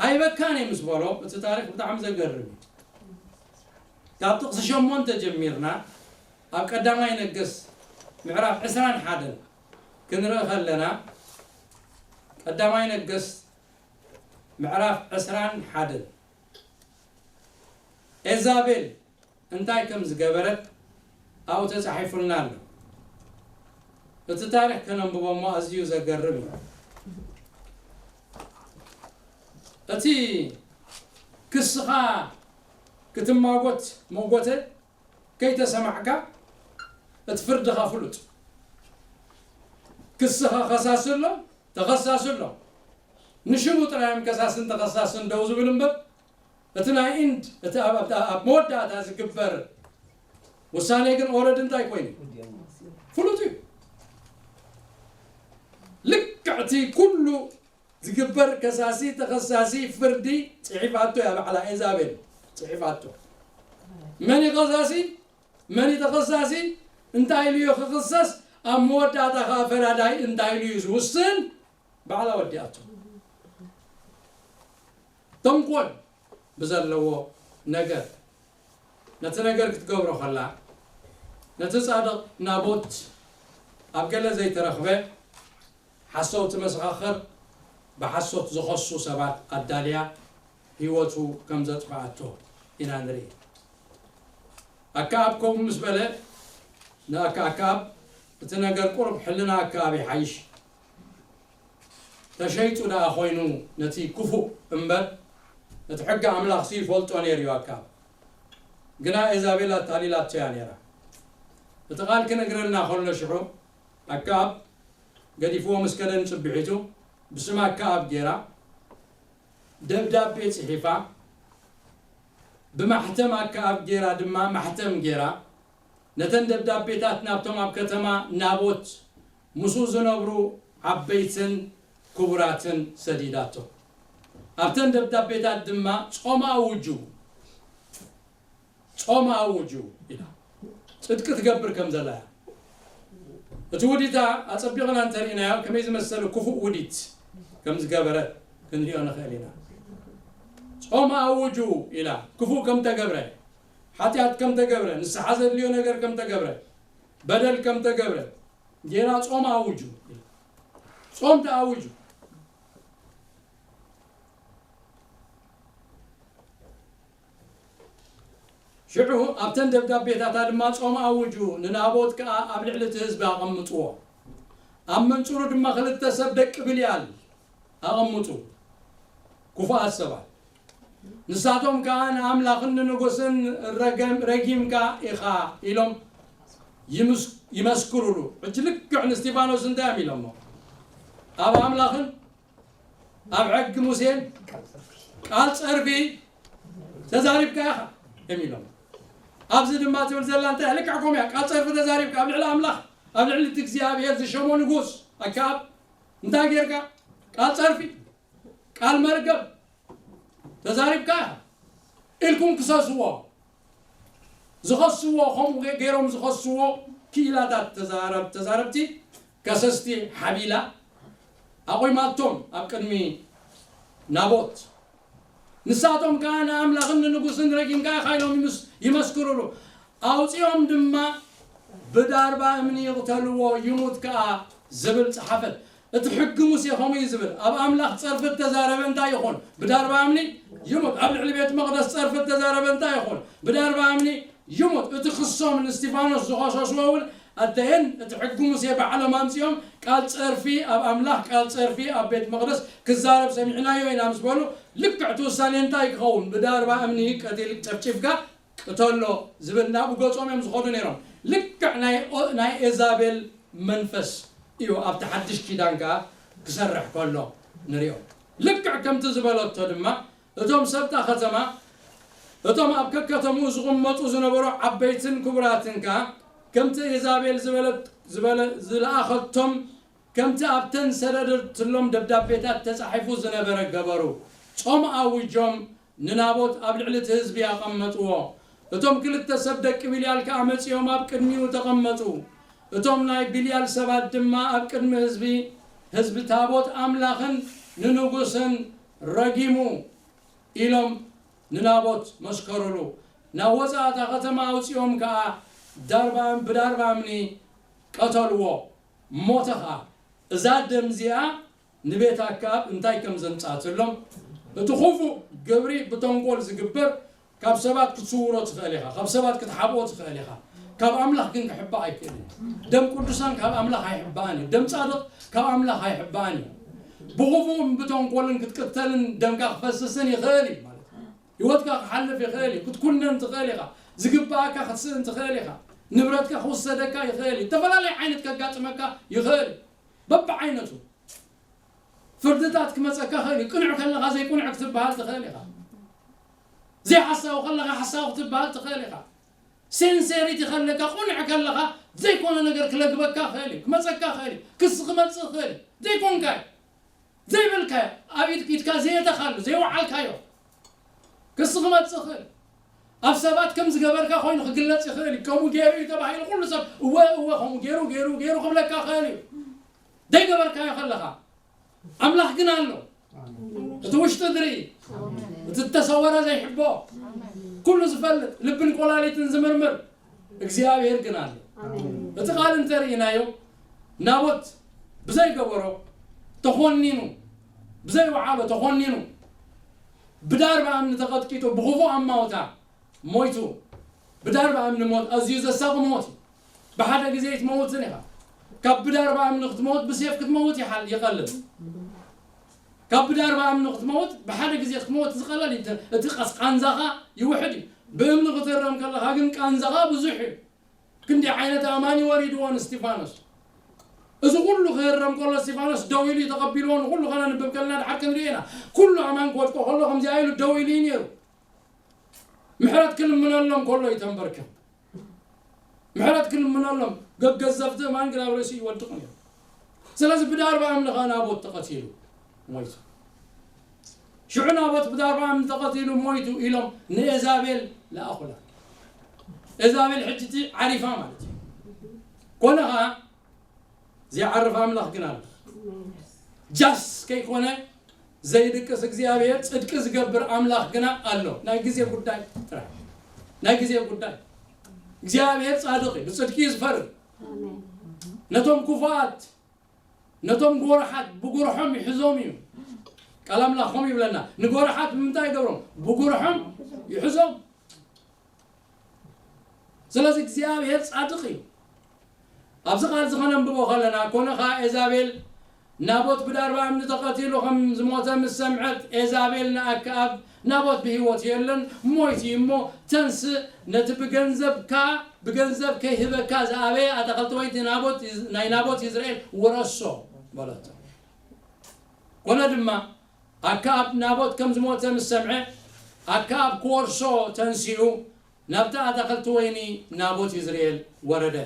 ኣይበካን እየ ምስ በሎ እቲ ታሪክ ብጣዕሚ ዘገርም እዩ። ካብ ጥቕሲ ሸሞንተ ጀሚርና ኣብ ቀዳማይ ነገስት ምዕራፍ ዕስራን ሓደን ክንርኢ ከለና ቀዳማይ ነገስት ምዕራፍ ዕስራን ሓደን ኤዛቤል እንታይ ከም ዝገበረት ኣብኡ ተጻሒፉልና ኣሎ። እቲ ታሪኽ ከነንብቦ እሞ ኣዝዩ ዘገርም እዩ። እቲ ክስኻ ክትማጎት መጎተ ከይተሰማዕካ እቲ ፍርድኻ ፍሉጥ። ክስኻ ከሳሲ ኣሎ፣ ተኸሳሲ ኣሎ። ንሽሙ ጥራይ እዮም ከሳስን ተኸሳስን ደው ዝብል እምበር እቲ ናይ ኢንድ እቲ ኣብ መወዳእታ ዝግበር ውሳኔ ግን ኦረድ እንታይ ኮይኑ ፍሉጥ እዩ። ልክዕቲ ኩሉ ዝግበር ከሳሲ ተኸሳሲ ፍርዲ ጽሒፋቶ እያ ባዕላ ኤዛቤል ጽሒፋቶ። መን እዩ ከሳሲ? መን እዩ ተኸሳሲ? እንታይ ኢሉ እዩ ክኽሰስ? ኣብ መወዳእታ ኸዓ ፈራዳይ እንታይ ኢሉ እዩ ዝውስን? ባዕላ ወዲኣቶ። ተንኮል ብዘለዎ ነገር ነቲ ነገር ክትገብሮ ከላ፣ ነቲ ጻድቕ ናቦት ኣብ ገለ ዘይተረኽበ ሓሰውቲ መሰኻኽር ብሓሶት ዝኸሱ ሰባት ኣዳልያ ህይወቱ ከም ዘጥፍኣቶ ኢና ንርኢ። ኣከኣብ ከምኡ ምስ በለ፣ ንኣከኣብ እቲ ነገር ቁሩብ ሕልና ኣከኣብ ይሓይሽ። ተሸይጡ ደኣ ኮይኑ ነቲ ክፉእ እምበር፣ እቲ ሕጊ ኣምላኽሲ ይፈልጦ ነይሩ እዩ ኣከኣብ። ግና ኤዛቤል ኣታሊላቶ እያ ነይራ። እቲ ቃል ክነግረና ከሎ ሽዑ ኣከኣብ ገዲፍዎ ምስ ከደ ንጽብሒቱ ብስም ኣከኣብ ጌራ ደብዳቤ ጽሒፋ፣ ብማሕተም ኣከኣብ ጌራ ድማ ማሕተም ጌራ፣ ነተን ደብዳቤታት ናብቶም ኣብ ከተማ ናቦት ምስኡ ዝነብሩ ዓበይትን ክቡራትን ሰዲዳቶ። ኣብተን ደብዳቤታት ድማ ጾም ኣውጁ፣ ጾም ኣውጁ ኢላ ጽድቂ ትገብር ከም ዘላ እያ። እቲ ውዲታ ኣጸቢቕና እንተርኢናዮ ከመይ ዝመሰለ ክፉእ ውዲት ከም ዝገበረ ክንሪኦ ንኽእል ኢና። ጾም ኣውጁ ኢላ ክፉእ ከም ተገብረ፣ ሓጢኣት ከም ተገብረ፣ ንስሓ ዘድልዮ ነገር ከም ተገብረ፣ በደል ከም ተገብረ ጌራ ጾም ኣውጁ ኢላ። ጾም ተኣውጁ። ሽዑ ኣብተን ደብዳቤታታ ድማ ጾም ኣውጁ፣ ንናቦት ከኣ ኣብ ልዕሊ እቲ ህዝቢ ኣቐምጥዎ። ኣብ መንጽሩ ድማ ክልተ ሰብ ደቂ ብልያል ኣቐምጡ፣ ክፉኣት ሰባት። ንሳቶም ከኣ ንኣምላኽን ንንጉስን ረገም-፣ ረጊምካ ኢኻ ኢሎም ይምስ-፣ ይመስክሩሉ። ሕጂ ልክዕ ንእስጢፋኖስ እንታይ እዮም ኢሎሞ? ኣብ ኣምላኽን ኣብ ሕጊ ሙሴን ቃል ጸርፊ ተዛሪብካ ኢኻ እዮም ኢሎም። ኣብዚ ድማ ትብል ዘላ እንታይ ልክዕ ከምኡ እያ። ቃል ጸርፊ ተዛሪብካ ኣብ ልዕሊ ኣምላኽ፣ ኣብ ልዕሊ እቲ እግዚኣብሔር ዝሸሞ ንጉስ ኣከኣብ እንታይ ጌርካ? ቃል ጸርፊ፣ ቃል መርገም ተዛሪብካ ኢልኩም ክሰስዎ። ዝኸስዎ፣ ከምኡ ገ-፣ ገይሮም ዝኸስዎ ክኢላታት ተዛረብ-፣ ተዛረብቲ ከሰስቲ ሓቢላ ኣቑማቶም ኣብ ቅድሚ ናቦት። ንሳቶም ከኣ ንኣምላኽን ንንጉስን ረጊምካ ኢኻ ኢሎም ይምስ-፣ ይመስክሩሉ። ኣውጺኦም ድማ ብዳርባ እምኒ ይቕተልዎ፣ ይሙት ከኣ ዝብል ጸሓፈት። እቲ ሕጊ ሙሴ ከምኡ እዩ ዝብል። ኣብ ኣምላኽ ጸርፊ እተዛረበ እንታይ ይኹን? ብዳርባ እምኒ ይሙት። ኣብ ልዕሊ ቤት መቕደስ ጸርፊ እተዛረበ እንታይ ይኹን? ብዳርባ እምኒ ይሙት። እቲ ክሶም ንእስጢፋኖስ ዝኸሰስዎ እውን ኣደየን እቲ ሕጊ ሙሴ ባዕሎም ኣምጺኦም ቃል ጸርፊ ኣብ ኣምላኽ፣ ቃል ጸርፊ ኣብ ቤት መቕደስ ክዛረብ ሰሚዕናዮ ኢና ምስ በሉ፣ ልክዕ እቲ ውሳኔ እንታይ ክኸውን? ብዳርባ እምኒ ቀቲል ጨፍጭፍካ ቅተሎ ዝብል ናብኡ ገጾም እዮም ዝኸዱ ነይሮም። ልክዕ ናይ ኦ-፣ ናይ ኤዛቤል መንፈስ እዩ ኣብቲ ሓድሽ ኪዳን ከኣ ክሰርሕ ከሎ ንሪኦ። ልክዕ ከምቲ ዝበለቶ ድማ እቶም ሰብታ ከተማ፣ እቶም ኣብ ከከተምኡ ዝቕመጡ ዝነበሩ ዓበይትን ክቡራትን ከኣ ከምቲ ኤዛቤል ዝበለት፣ ዝበለ-፣ ዝለኣኸቶም ከምቲ ኣብተን ሰደደትሎም ደብዳቤታት ተጻሒፉ ዝነበረ ገበሩ። ጾም ኣውጆም ንናቦት ኣብ ልዕሊ እቲ ህዝቢ ኣቐመጥዎ። እቶም ክልተ ሰብ ደቂ ቢልያል ከኣ መጺኦም ኣብ ቅድሚኡ ተቐመጡ። እቶም ናይ ቢልያል ሰባት ድማ ኣብ ቅድሚ ህዝቢ፣ ህዝቢ ታቦት ኣምላኽን ንንጉስን ረጊሙ ኢሎም ንናቦት መስከሩሉ። ናብ ወጻእታ ከተማ ኣውጺኦም ከኣ ዳርባ-፣ ብዳርባ እምኒ ቀተልዎ፣ ሞተ ኸኣ። እዛ ደም እዚኣ ንቤት ኣከኣብ እንታይ ከም ዘምጽኣትሎም፣ እቲ ኽፉእ ግብሪ ብተንኮል ዝግበር ካብ ሰባት ክትስውሮ ትኽእል ኢኻ፣ ካብ ሰባት ክትሓብኦ ትኽእል ኢኻ። ካብ ኣምላኽ ግን ክሕባእ ኣይክእልን እዩ። ደም ቅዱሳን ካብ ኣምላኽ ኣይሕባእን እዩ። ደም ጻድቕ ካብ ኣምላኽ ኣይሕባእን እዩ። ብኽፉእን ብተንኮልን ክትቅተልን ደምካ ክፈስስን ይኽእል እዩ ማለት እዩ። ህይወትካ ክሓልፍ ይኽእል እዩ። ክትኩነን ትኽእል ኢኻ። ዝግባኣካ ክትስእን ትኽእል ኢኻ። ንብረትካ ክውሰደካ ይኽእል እዩ። ዝተፈላለየ ዓይነት ከጋጥመካ ይኽእል እዩ። በብዓይነቱ ፍርድታት ክመጸካ ይኽእል እዩ። ቅኑዕ ከለኻ ዘይቅኑዕ ክትበሃል ትኽእል ኢኻ። ዘይሓሳዊ ከለኻ ሓሳዊ ክትበሃል ትኽእል ኢኻ። ሴንሴሪቲ ከለካ፣ ቁንዕ ከለኻ ዘይኮነ ነገር ክለግበካ ይኽእል እዩ፣ ክመጸካ ይኽእል እዩ፣ ክሲ ክመጽእ ይኽእል እዩ። ዘይኮንካዮ፣ ዘይበልካዮ፣ ኣብ ኢድ-፣ ኢድካ ዘየተኻሉ፣ ዘይወዓልካዮ ክሲ ክመጽእ ይኽእል። ኣብ ሰባት ከም ዝገበርካ ኮይኑ ክግለጽ ይኽእል እዩ። ከምኡ ገይሩ እዩ ተባሂሉ ኩሉ ሰብ እወ፣ እወ፣ ከምኡ ገይሩ፣ ገይሩ፣ ገይሩ ክብለካ ይኽእል እዩ። ዘይገበርካዮ ከለኻ፣ ኣምላኽ ግን ኣሎ። እቲ ውሽጢ ዝርኢ፣ እቲ እተሰወረ ዘይሕቦ፣ ኩሉ ዝፈልጥ፣ ልብን ኮላሊትን ዝምርምር እግዚኣብሔር ግን ኣሎ። እቲ ቃል እንተርኢናዮ፣ ናቦት ብዘይገበሮ ተኾኒኑ፣ ብዘይወዓሎ ተኾኒኑ፣ ብዳርባ እምኒ ተቐጥቂጡ፣ ብኽፉእ ኣማውታ ሞይቱ። ብዳርባ እምኒ ሞት ኣዝዩ ዘሳቒ ሞት እዩ። ብሓደ ግዜ ኣይትመውትን ኢኻ። ካብ ብዳርባ እምኒ ክትመውት ብሴፍ ክትመውት ይሓል-፣ ይቐልል። ካብ ብዳርባ እምኒ ክትመውት ብሓደ ግዜ ክትመውት ዝቐለል እዩ። እቲ ቀስ-፣ ቃንዛኻ ይውሕድ እዩ። ብእምኒ ክትህረም ከለኻ ግን ቃንዛኻ ብዙሕ እዩ። ክንዲ ዓይነት ኣማኒ ወሪድዎ ንእስጢፋኖስ። እዚ ኩሉ ክህረም ከሎ እስጢፋኖስ ደው ኢሉ እዩ ተቐቢልዎ። ንኩሉ ከነንብብ ከለና ድሓር ክንሪኦ ኢና። ኩሉ ኣማን ክወድቆ ከሎ ከምዚኣ ኢሉ ደው ኢሉ እዩ ነይሩ። ምሕረት ክልምነሎም ከሎ እዩ ተንበርኪኹ። ምሕረት ክልምነሎም፣ ገገዘፍቲ እማን ግን ኣብ ርእሲ ይወድቑ ነይሩ። ስለዚ ብዳርባ እምኒ ኸዓ ናቦት ተቐቲሉ ሞይቱ። ሽዑ ናቦት ብዳርባ እምኒ ተቐቲሉ ሞይቱ ኢሎም ንኤዛቤል ለኣኹላ። ኤዛቤል ሕጂ እቲ ዓሪፋ ማለት እዩ። ኮነ ኸዓ ዘይዓርፍ ኣምላኽ ግን ኣሎ። ጃስ ከይኮነ ዘይድቅስ እግዚኣብሔር፣ ጽድቂ ዝገብር ኣምላኽ ግና ኣሎ። ናይ ግዜ ጉዳይ ጥራሕ። ናይ ግዜ ጉዳይ። እግዚኣብሔር ጻድቕ እዩ፣ ብጽድቂ እዩ ዝፈርድ። ኣሜን። ነቶም ክፉኣት፣ ነቶም ጎርሓት ብጉርሖም ይሕዞም እዩ። ቃል ኣምላኽ ከምኡ ይብለና። ንጎርሓት ብምንታይ ይገብሮም? ብጉርሖም ይሕዞም። ስለዚ እግዚኣብሔር ጻድቕ እዩ። ኣብዚ ቃል እዚ ኸነንብቦ ኸለና፣ ኮነ ኸኣ ኤዛቤል ናቦት ብዳርባ እምኒ ተቐቲሉ ኸም ዝሞተ ምስ ሰምዐት፣ ኤዛቤል ንኣከኣብ፣ "ናቦት ብህይወት የለን፣ ሞይቱ እዩ እሞ፣ ተንስእ፣ ነቲ ብገንዘብካ፣ ብገንዘብ ከይህበካ ዝኣበየ ኣታኽልቲ ወይኒ ናቦት፣ ናይ ናቦት ይዝርኤል ውረሶ" በለቶ። ኮነ ድማ፣ ኣከኣብ ናቦት ከም ዝሞተ ምስ ሰምዐ፣ ኣከኣብ ክወርሶ ተንሲኡ፣ ናብቲ ኣታኽልቲ ወይኒ ናቦት ይዝርኤል ወረደ።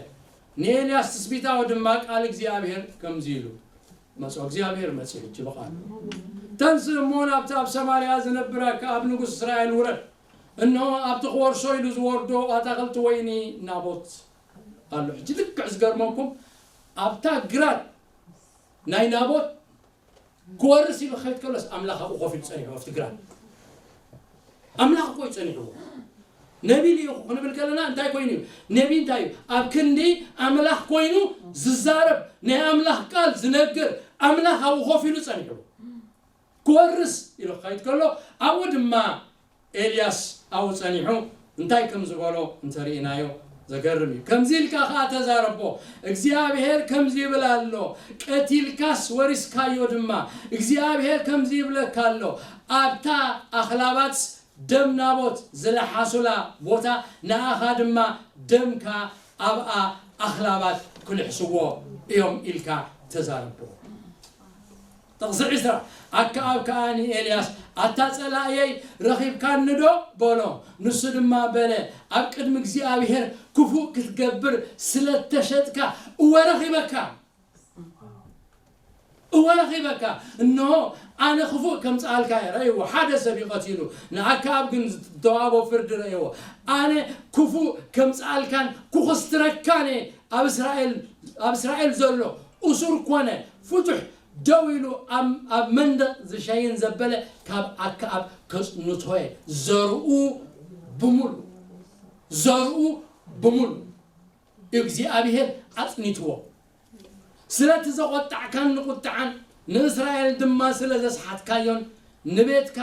ንኤልያስ ትስቢታዊ ድማ ቃል እግዚኣብሔር ከምዚ ኢሉ መጾ። እግዚኣብሔር መጺኡ ሕጂ ብቓሉ፣ "ተንስእ እሞ ናብቲ ኣብ ሰማርያ ዝነብር ኣከኣብ ንጉስ እስራኤል ውረድ። እንሆ ኣብቲ ክወርሶ ኢሉ ዝወርዶ ኣታኽልቲ ወይኒ ናቦት ኣሎ።" ሕጂ ልክዕ ዝገርመኩም፣ ኣብታ ግራት ናይ ናቦት ክወርስ ኢሉ ክኸይድ ከሎስ ኣምላኽ ኣብኡ ኮፍ ኢሉ ጸኒሑ ኣብቲ ግራት። ኣምላኽ እኮ እዩ ጸኒሕዎ። ነቢ ልኢኹ ክንብል ከለና እንታይ ኮይኑ እዩ? ነቢ እንታይ እዩ? ኣብ ክንዲ ኣምላኽ ኮይኑ ዝዛረብ፣ ናይ ኣምላኽ ቃል ዝነግር ኣምላኽ ኣብኡ ኮፍ ኢሉ ጸኒሕዎ። ክወርስ ኢሉ ክኸይድ ከሎ ኣብኡ ድማ ኤልያስ ኣብኡ ጸኒሑ እንታይ ከም ዝበሎ እንተርኢናዮ ዘገርም እዩ። ከምዚ ኢልካ ኸኣ ተዛረቦ፣ "እግዚኣብሔር ከምዚ ይብል ኣሎ፣ ቀቲልካስ ወሪስካዮ ድማ። እግዚኣብሔር ከምዚ ይብለካ ኣሎ፣ ኣብታ ኣኽላባትስ ደም ናቦት ዝለሓሱላ ቦታ ንኣኻ ድማ ደምካ ኣብኣ ኣኽላባት ክልሕስዎ እዮም" ኢልካ ተዛረቦ። ጥቕሲ ዕስራ፣ ኣከኣብ ከኣ ንኤልያስ፣ "ኣታ ጸላእየይ፣ ረኺብካኒ ዶ?" በሎ። ንሱ ድማ በለ፣ "ኣብ ቅድሚ እግዚኣብሔር ክፉእ ክትገብር ስለ እተሸጥካ፣ እወ ረኺበካ። እወ ረኺበካ። እንሆ ኣነ ክፉእ ከምጽኣልካ እየ።" ረእይዎ፣ ሓደ ሰብ እዩ ቀቲሉ፣ ንኣከኣብ ግን ዝተዋህቦ ፍርዲ ረእይዎ። "ኣነ ክፉእ ከምጽኣልካን ክኹስትረካን እየ። ኣብ እስራኤል፣ ኣብ እስራኤል ዘሎ እሱር ኮነ ፍቱሕ ደው ኢሉ ኣብ፣ ኣብ መንደቕ ዝሸይን ዘበለ ካብ ኣከኣብ ከጽንቶ እየ። ዘርኡ ብምሉ፣ ዘርኡ ብምሉ እግዚኣብሔር ኣጽኒትዎ። ስለቲ ዘቖጣዕካን ንቑጥዓን ንእስራኤል ድማ ስለ ዘስሓትካዮን ንቤትካ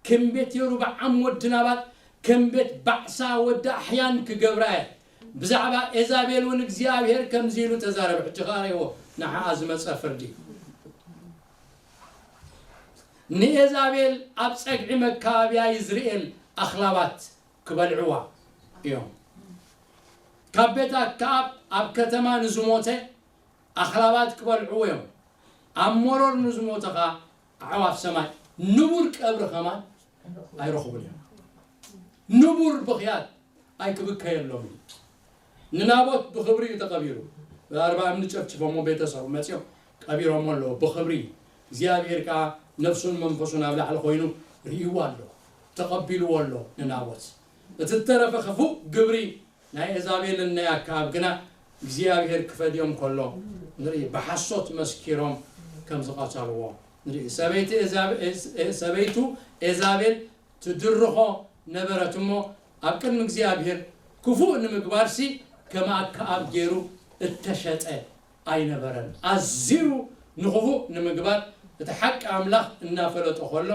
ከም ቤት የሩብዓም ወዲ ናባጥ፣ ከም ቤት ባዕሳ ወዲ ኣሕያን ክገብራ እየ። ብዛዕባ ኤዛቤል እውን እግዚኣብሔር ከምዚ ኢሉ ተዛረበ። ሕጂ ኸኣ ርእይዎ፣ ንዓኣ ዝመጸ ፍርዲ። ንኤዛቤል ኣብ ጸግዒ መካባብያ ይዝርኤል ኣኽላባት ክበልዕዋ እዮም። ካብ ቤት ኣክዓብ ኣብ ከተማ ንዝሞተ ኣኽላባት ክበልዕዎ እዮም። ኣብ መሮር ንዝሞተ ኸኣ ኣዕዋፍ ሰማይ ንቡር ቀብሪ ኸማን ኣይረኽቡን እዮም። ንቡር ብኽያት ኣይክብከየሎም እዩ። ንናቦት ብኽብሪ እዩ ተቐቢሩ። ብኣርባ እምኒ ጨፍጭፎሞ ቤተሰቡ መፂኦም ቀቢሮሞ ኣለዎ ብኽብሪ። እግዚኣብሔር ከዓ ነፍሱን መንፈሱን ኣብ ላዕሊ ኮይኑ ርእይዎ ኣሎ፣ ተቐቢልዎ ኣሎ ንናቦት። እቲ ዝተረፈ ክፉእ ግብሪ ናይ ኤዛቤልን ናይ ኣክዓብ ግና እግዚኣብሔር ክፈድዮም ከሎ ንርኢ። ብሓሶት መስኪሮም ከም ዝቐተልዎ ንርኢ። ሰበይቲ ኤዛቤ-፣ ኤ-፣ ሰበይቱ ኤዛቤል ትድርኾ ነበረት እሞ ኣብ ቅድሚ እግዚኣብሔር ክፉእ ንምግባርሲ ከም ኣክዓብ ገይሩ እተሸጠ ኣይነበረን። ኣዝዩ ንኽፉእ ንምግባር እቲ ሓቂ ኣምላኽ እናፈለጦ ከሎ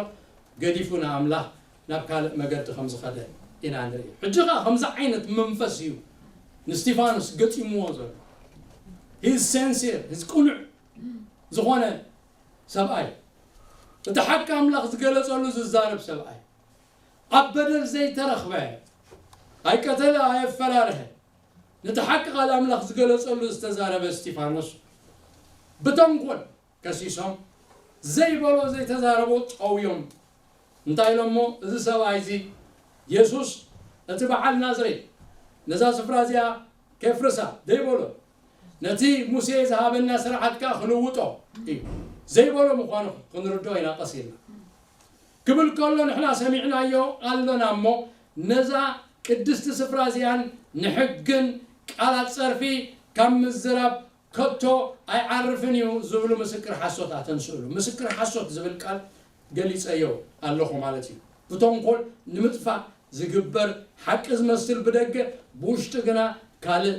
ገዲፉ ንኣምላኽ ናብ ካልእ መገዲ ከም ዝኸደ ኢና ንርኢ። ሕጂ ኸዓ ከምዚ ዓይነት መንፈስ እዩ ንስቲፋኖስ ገጢምዎ ዘሎ። His sincere, his ቅኑዕ ዝኾነ ሰብኣይ፣ እቲ ሓቂ ኣምላኽ ዝገለጸሉ ዝዛረብ ሰብኣይ፣ ኣብ በደል ዘይተረኽበ፣ ኣይቀተለ ኣየፈራርሀ፣ ነቲ ሓቂ ቃል ኣምላኽ ዝገለጸሉ ዝተዛረበ እስቲፋኖስ ብተንኮል ከሲሶም ዘይበሎ ዘይተዛረቦ ጠውዮም። እንታይ ኢሎሞ? እዚ ሰብኣይ እዚ የሱስ እቲ በዓል ናዝሬት ነዛ ስፍራ እዚኣ ከፍርሳ ዘይበሎ፣ ነቲ ሙሴ ዝሃበና ስርዓት ከኣ ክልውጦ እዩ ዘይበሎ ምዃኑ ክንርድኦ ኢና ቀስ ኢልና። ክብል ከሎ ንሕና ሰሚዕናዮ ኣሎና እሞ ነዛ ቅድስቲ ስፍራ እዚኣን ንሕግን ቃላት ጸርፊ ካብ ምዝራብ ከቶ ኣይዓርፍን እዩ ዝብሉ ምስክር ሓሶት ኣተንስእሉ። ምስክር ሓሶት ዝብል ቃል ገሊጸዮ ኣለኹ ማለት እዩ። ብተንኮል ንምጥፋእ ዝግበር ሓቂ ዝመስል ብደገ ብውሽጢ ግና ካልእ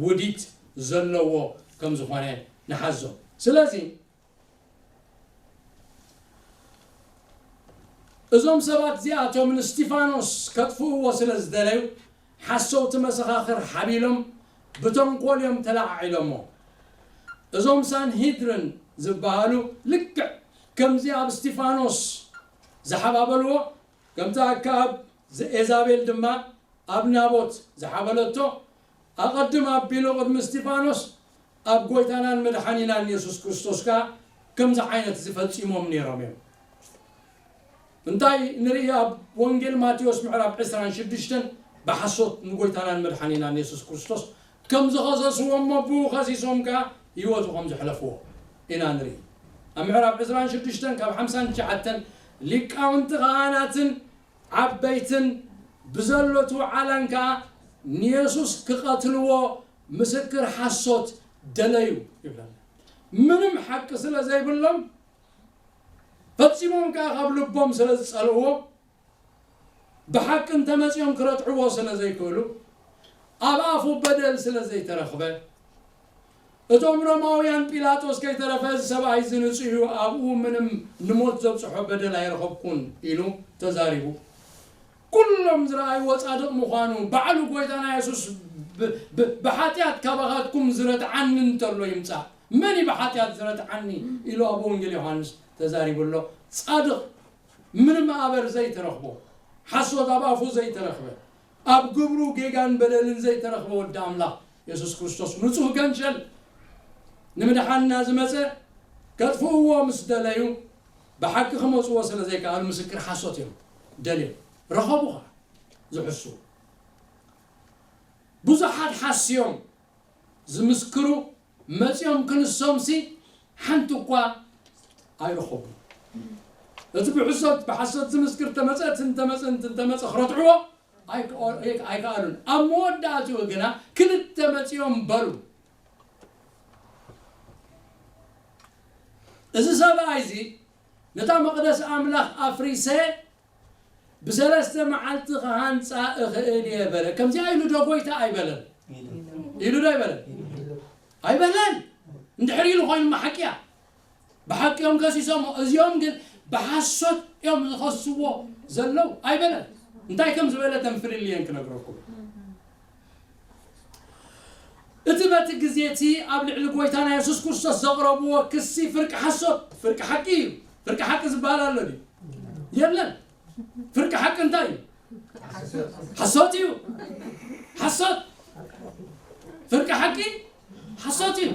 ውዲት ዘለዎ ከም ዝኾነ ንሓዞ። ስለዚ እዞም ሰባት እዚኣቶም ንስቲፋኖስ ከጥፍእዎ ስለ ዝደለዩ ሓሰውቲ መሰኻኽር ሓቢሎም ብተንኮል እዮም ተለዓዒሎሞ። እዞም ሳንሂድርን ዝበሃሉ ልክዕ ከምዚ ኣብ እስቲፋኖስ ዝሓባበልዎ፣ ከምቲ ኣከኣብ ዘ-፣ ኤዛቤል ድማ ኣብ ናቦት ዝሓበለቶ፣ ኣቐድም ኣቢሉ ቅድሚ እስቲፋኖስ ኣብ ጎይታናን መድሓኒናን የሱስ ክርስቶስ ከኣ ከምዚ ዓይነት ዝፈጺሞም ነይሮም እዮም። እንታይ ንርኢ? ኣብ ወንጌል ማቴዎስ ምዕራፍ ዕስራን ሽዱሽተን ብሓሶት ንጎይታናን መድሓኒናን የሱስ ክርስቶስ ከም ዝኸሰስዎ እሞ ብኡ ከሲሶም ከኣ ህይወቱ ከም ዘሕለፍዎ ኢና ንርኢ። ኣብ ምዕራፍ ዕስራን ሽዱሽተን ካብ ሓምሳን ትሽዓተን ሊቃውንቲ ካህናትን ዓበይትን ብዘሎ ትውዓላን ከኣ ንየሱስ ክቐትልዎ ምስክር ሓሶት ደለዩ ይብለና። ምንም ሓቂ ስለ ዘይብሎም ፈጺሞም ከኣ ካብ ልቦም ስለ ዝጸልእዎ ብሓቂ እንተመጺኦም ክረትዕዎ ስለ ዘይክእሉ ኣብ ኣፉ በደል ስለ ዘይተረኽበ እቶም ሮማውያን ጲላጦስ ከይተረፈ እዚ ሰብኣይ እዚ ንጹህ እዩ፣ ኣብኡ ምንም ንሞት ዘብጽሖ በደል ኣይረኸብኩን ኢሉ ተዛሪቡ። ኩሎም ዝረኣይዎ ጻድቕ ምዃኑ ባዕሉ ጎይታና የሱስ ብ-፣ ብ-፣ ብሓጢኣት ካባኻትኩም ዝረትዓኒ እንተሎ ይምጻእ። መን እዩ ብሓጢኣት ዝረትዓኒ ኢሉ ኣብ ወንጌል ዮሃንስ ተዛሪቡ ኣሎ። ጻድቕ ምንም ኣበር ዘይተረኽቦ፣ ሓሶት ኣብ ኣፉ ዘይተረኽበ፣ ኣብ ግብሩ ጌጋን በደልን ዘይተረኽበ ወዲ ኣምላኽ የሱስ ክርስቶስ ንጹህ ገንሸል ንምድሓንና ዝመጸ ከጥፍእዎ ምስ ደለዩ ብሓቂ ክመጽዎ ስለ ዘይከኣሉ ምስክር ሓሶት እዮም ደልዮም ረኸቡ ኸዓ ዝሕሱ። ብዙሓት ሓስዮም ዝምስክሩ መጺኦም ክንሶምሲ ሓንቲ እኳ ኣይረኸቡ። እቲ ብሕሶት፣ ብሓሶት ዝምስክር ተመጸ፣ እቲ እንተመጸ፣ እቲ እንተመጸ ክረትዕዎ ኣይከ-፣ ኣይከኣሉን። ኣብ መወዳእትኡ ግና ክልተ መጺኦም በሉ፣ እዚ ሰብኣይ እዚ ነታ መቕደስ ኣምላኽ ኣፍሪሰ ብሰለስተ መዓልቲ ክሃንጻ እኽእል እየ በለ። ከምዚኣ ኢሉ ዶ ጎይታ ኣይበለን? ኢሉ ዶ ኣይበለን? ኣይበለን። እንድሕር ኢሉ ኮይኑ ሓቂ እያ። ብሓቂ እዮም ከሲሶሞ። እዚኦም ግን ብሓሶት እዮም ዝኸስዎ ዘለዉ ኣይበለን። እንታይ ከም ዝበለ ተንፍልልየን ክነግረኩም። እቲ በቲ ግዜ እቲ ኣብ ልዕሊ ጎይታና የሱስ ክርስቶስ ዘቕረብዎ ክሲ ፍርቂ ሓሶት፣ ፍርቂ ሓቂ እዩ። ፍርቂ ሓቂ ዝበሃል ኣሎ ድዩ? የለን። ፍርቂ ሓቂ እንታይ እዩ? ሓሶት እዩ። ሓሶት። ፍርቂ ሓቂ ሓሶት እዩ።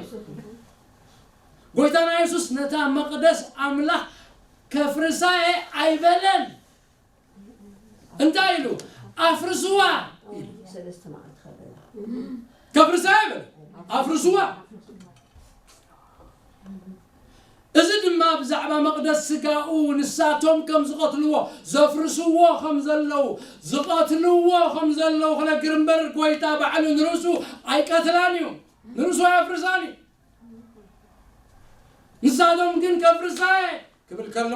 ጎይታና የሱስ ነታ መቕደስ ኣምላኽ ከፍርሳ እየ ኣይበለን። እንታይ ኢሉ? ኣፍርስዋ ኢሉ። ሰለስተ መዓልቲ ከለና ከፍርሳ ይብል ኣፍርስዋ። እዚ ድማ ብዛዕባ መቕደስ ስጋኡ ንሳቶም ከም ዝቐትልዎ፣ ዘፍርስዎ ከም ዘለዉ፣ ዝቐትልዎ ከም ዘለዉ ክነግር እምበር፣ ጎይታ ባዕሉ ንርእሱ ኣይቀትላን እዩ፣ ንርእሱ ኣየፍርሳን እዩ። ንሳቶም ግን ከፍርሳ እየ ክብል ከሎ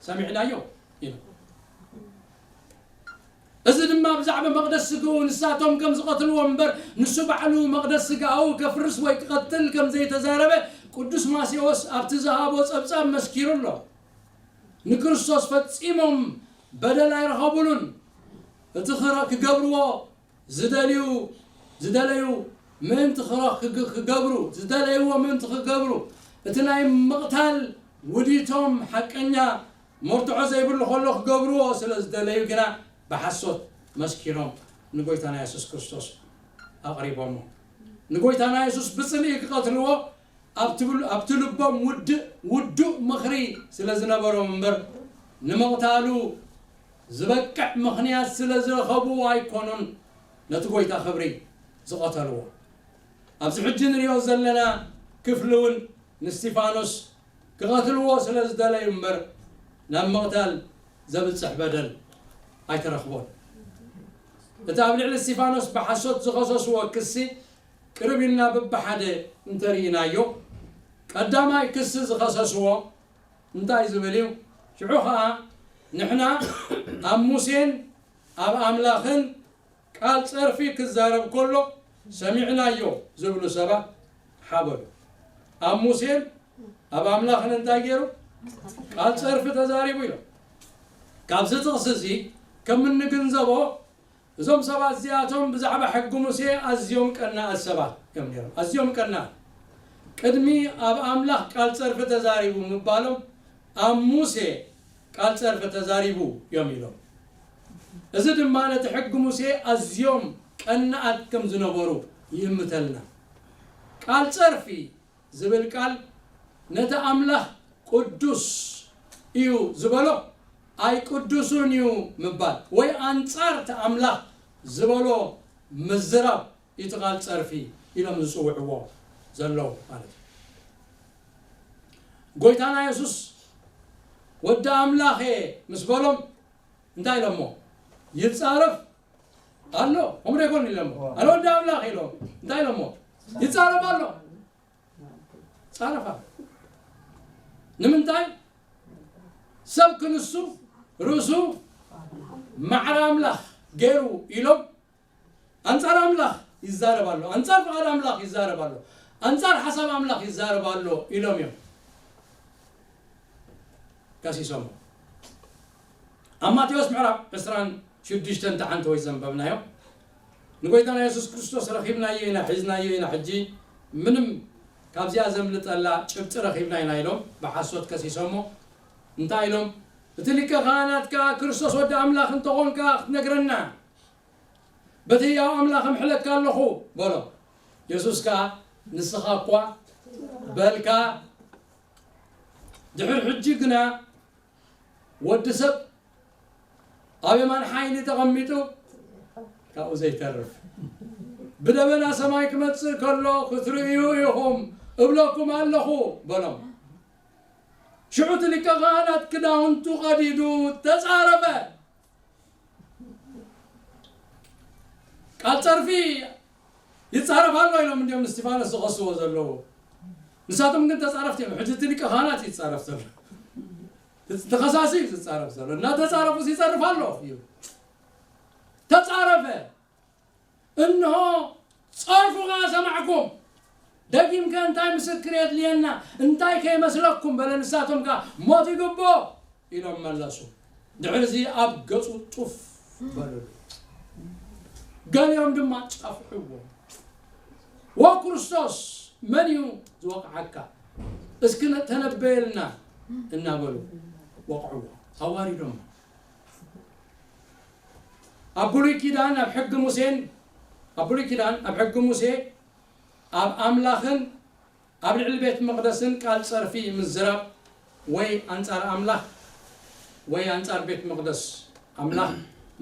ሰሚዕናዮ ኢሉ። እዚ ድማ ብዛዕባ መቕደስ ስግኡ ንሳቶም ከም ዝቐትልዎ እምበር፣ ንሱ ባዕሉ መቕደስ ስጋኡ ከፍርስ ወይ ክቐትል ከም ዘይተዛረበ ቅዱስ ማቴዎስ ኣብቲ ዝሃቦ ጸብጻብ መስኪሩ ኣሎ። ንክርስቶስ ፈጺሞም በደል ኣይረኸቡሉን። እቲ ክረ-፣ ክገብርዎ ዝደልዩ፣ ዝደለዩ ምእንቲ ክረ-፣ ክግ-፣ ክገብሩ፣ ዝደለይዎ ምእንቲ ክገብሩ፣ እቲ ናይ ምቕታል ውዲቶም ሓቀኛ መርትዖ ዘይብሉ ከሎ ክገብርዎ ስለ ዝደለዩ ግና ብሓሶት መስኪሮም ንጎይታና የሱስ ክርስቶስ ኣቕሪቦሞ። ንጎይታና የሱስ ብጽልኢ ክቐትልዎ ኣብቲ ብል-፣ ኣብቲ ልቦም ውድእ፣ ውዱእ ምኽሪ ስለ ዝነበሮም እምበር፣ ንምቕታሉ ዝበቅዕ ምኽንያት ስለ ዝረኸቡ ኣይኮኑን ነቲ ጎይታ ክብሪ ዝቐተልዎ። ኣብዚ ሕጂ ንሪኦ ዘለና ክፍሊ እውን ንስቲፋኖስ ክቐትልዎ ስለ ዝደለዩ እምበር፣ ናብ ምቕታል ዘብጽሕ በደል ኣይተረኽቦን። እቲ ኣብ ልዕሊ እስቲፋኖስ ብሓሶት ዝኸሰስዎ ክሲ ቅርብ ኢልና ብብሓደ እንተርኢናዮ፣ ቀዳማይ ክሲ ዝኸሰስዎ እንታይ ዝብል እዩ? ሽዑ ኸኣ ንሕና ኣብ ሙሴን ኣብ ኣምላኽን ቃል ጸርፊ ክዛረብ ከሎ ሰሚዕናዮ ዝብሉ ሰባት ሓበሉ። ኣብ ሙሴን ኣብ ኣምላኽን እንታይ ገይሩ? ቃል ጸርፊ ተዛሪቡ ኢሎም። ካብዚ ጥቕሲ እዚ ከም እንግንዘቦ፣ እዞም ሰባት እዚኣቶም ብዛዕባ ሕጊ ሙሴ ኣዝዮም ቀናኣት ሰባት እዮም ነይሮም። ኣዝዮም ቀናኣት። ቅድሚ ኣብ ኣምላኽ ቃል ጸርፊ ተዛሪቡ ምባሎም፣ ኣብ ሙሴ ቃል ጸርፊ ተዛሪቡ እዮም ኢሎም። እዚ ድማ ነቲ ሕጊ ሙሴ ኣዝዮም ቀናኣት ከም ዝነበሩ ይእምተልና። ቃል ጸርፊ ዝብል ቃል ነቲ ኣምላኽ ቅዱስ እዩ ዝበሎ ኣይቅዱሱን እዩ ምባል፣ ወይ ኣንጻር እቲ ኣምላኽ ዝበሎ ምዝራብ እዩ እቲ ቃል ጸርፊ ኢሎም ዝጽውዕዎ ዘለዉ ማለት እዩ። ጎይታና የሱስ ወዲ ኣምላኽ እየ ምስ በሎም እንታይ ኢሎሞ? ይጻረፍ ኣሎ። ከምኡ ዶ ኣይኮን ኢሎሞ? ኣነ ወዲ ኣምላኽ ኢሎም እንታይ ኢሎሞ? ይጻረፍ ኣሎ። ጻረፍ ኣሎ። ንምንታይ? ሰብ ክንሱ ርእሱ ማዕረ ኣምላኽ ገይሩ ኢሎም ኣንጻር ኣምላኽ ይዛረብ ኣሎ፣ ኣንጻር ፍቓድ ኣምላኽ ይዛረብ ኣሎ፣ ኣንጻር ሓሳብ ኣምላኽ ይዛረብ ኣሎ ኢሎም እዮም ከሲሶሞ። ኣብ ማቴዎስ ምዕራፍ ዕስራን ሽዱሽተን ተዓንተ ወይ ዘንበብናዮ ንጎይታና የሱስ ክርስቶስ ረኺብናዮ ኢና፣ ሒዝናዮ ኢና። ሕጂ ምንም ካብዚኣ ዘምልጠላ ጭብጢ ረኺብና ኢና ኢሎም ብሓሶት ከሲሶሞ። እንታይ ኢሎም? እቲ ሊቀ ካህናት ከኣ ክርስቶስ ወዲ ኣምላኽ እንተኾንካ ክትነግረና፣ በቲ ህያው ኣምላኽ እምሕለካ ኣለኹ በሎ። የሱስ ከኣ ንስኻ እኳ በልካ፣ ድሕሪ ሕጂ ግና ወዲ ሰብ ኣብ የማን ሓይሊ ተቐሚጡ ካብኡ ዘይተርፍ ብደበና ሰማይ ክመጽእ ከሎ ክትርእዩ ኢኹም እብለኩም ኣለኹ በሎም። ሽዑ እቲ ሊቀ ካህናት ክዳውንቱ ቀዲዱ ተጻረፈ። ቃል ጸርፊ ይጻረፍ ኣሎ ኢሎም እንዲዮም ንስቲፋኖስ ዝኸስዎ ዘለዉ። ንሳቶም ግን ተጻረፍቲ እዮም። ሕጂ እቲ ሊቀ ካህናት ይጻረፍ ዘሎ። ተኸሳሲ እዩ ዝጻረፍ ዘሎ። እናተጻረፉ ይጸርፍ ኣሎ እዩ። ተጻረፈ። እንሆ ጸርፉ ኸኣ ሰማዕኩም። ደጊምከ እንታይ ምስክር የድልየና? እንታይ ከይመስለኩም? በለ። ንሳቶም ከኣ ሞት ይግብኦ ኢሎም መለሱ። ድሕርዚ ኣብ ገጹ ጡፍ በሉሉ። ገሊኦም ድማ ጨፍዕዎ። ወክርስቶስ መን እዩ ዝወቕዓካ? እስኪ ተነበየልና እናበሉ ወቕዕዎ፣ ኣዋሪዶሞ። ኣብ ብሉይ ኪዳን ኣብ ሕጊ ሙሴን ኣብ ብሉይ ኪዳን ኣብ ሕጊ ሙሴ ኣብ ኣምላኽን ኣብ ልዕሊ ቤት መቕደስን ቃል ጸርፊ ምዝራብ ወይ ኣንጻር ኣምላኽ ወይ ኣንጻር ቤት መቕደስ ኣምላኽ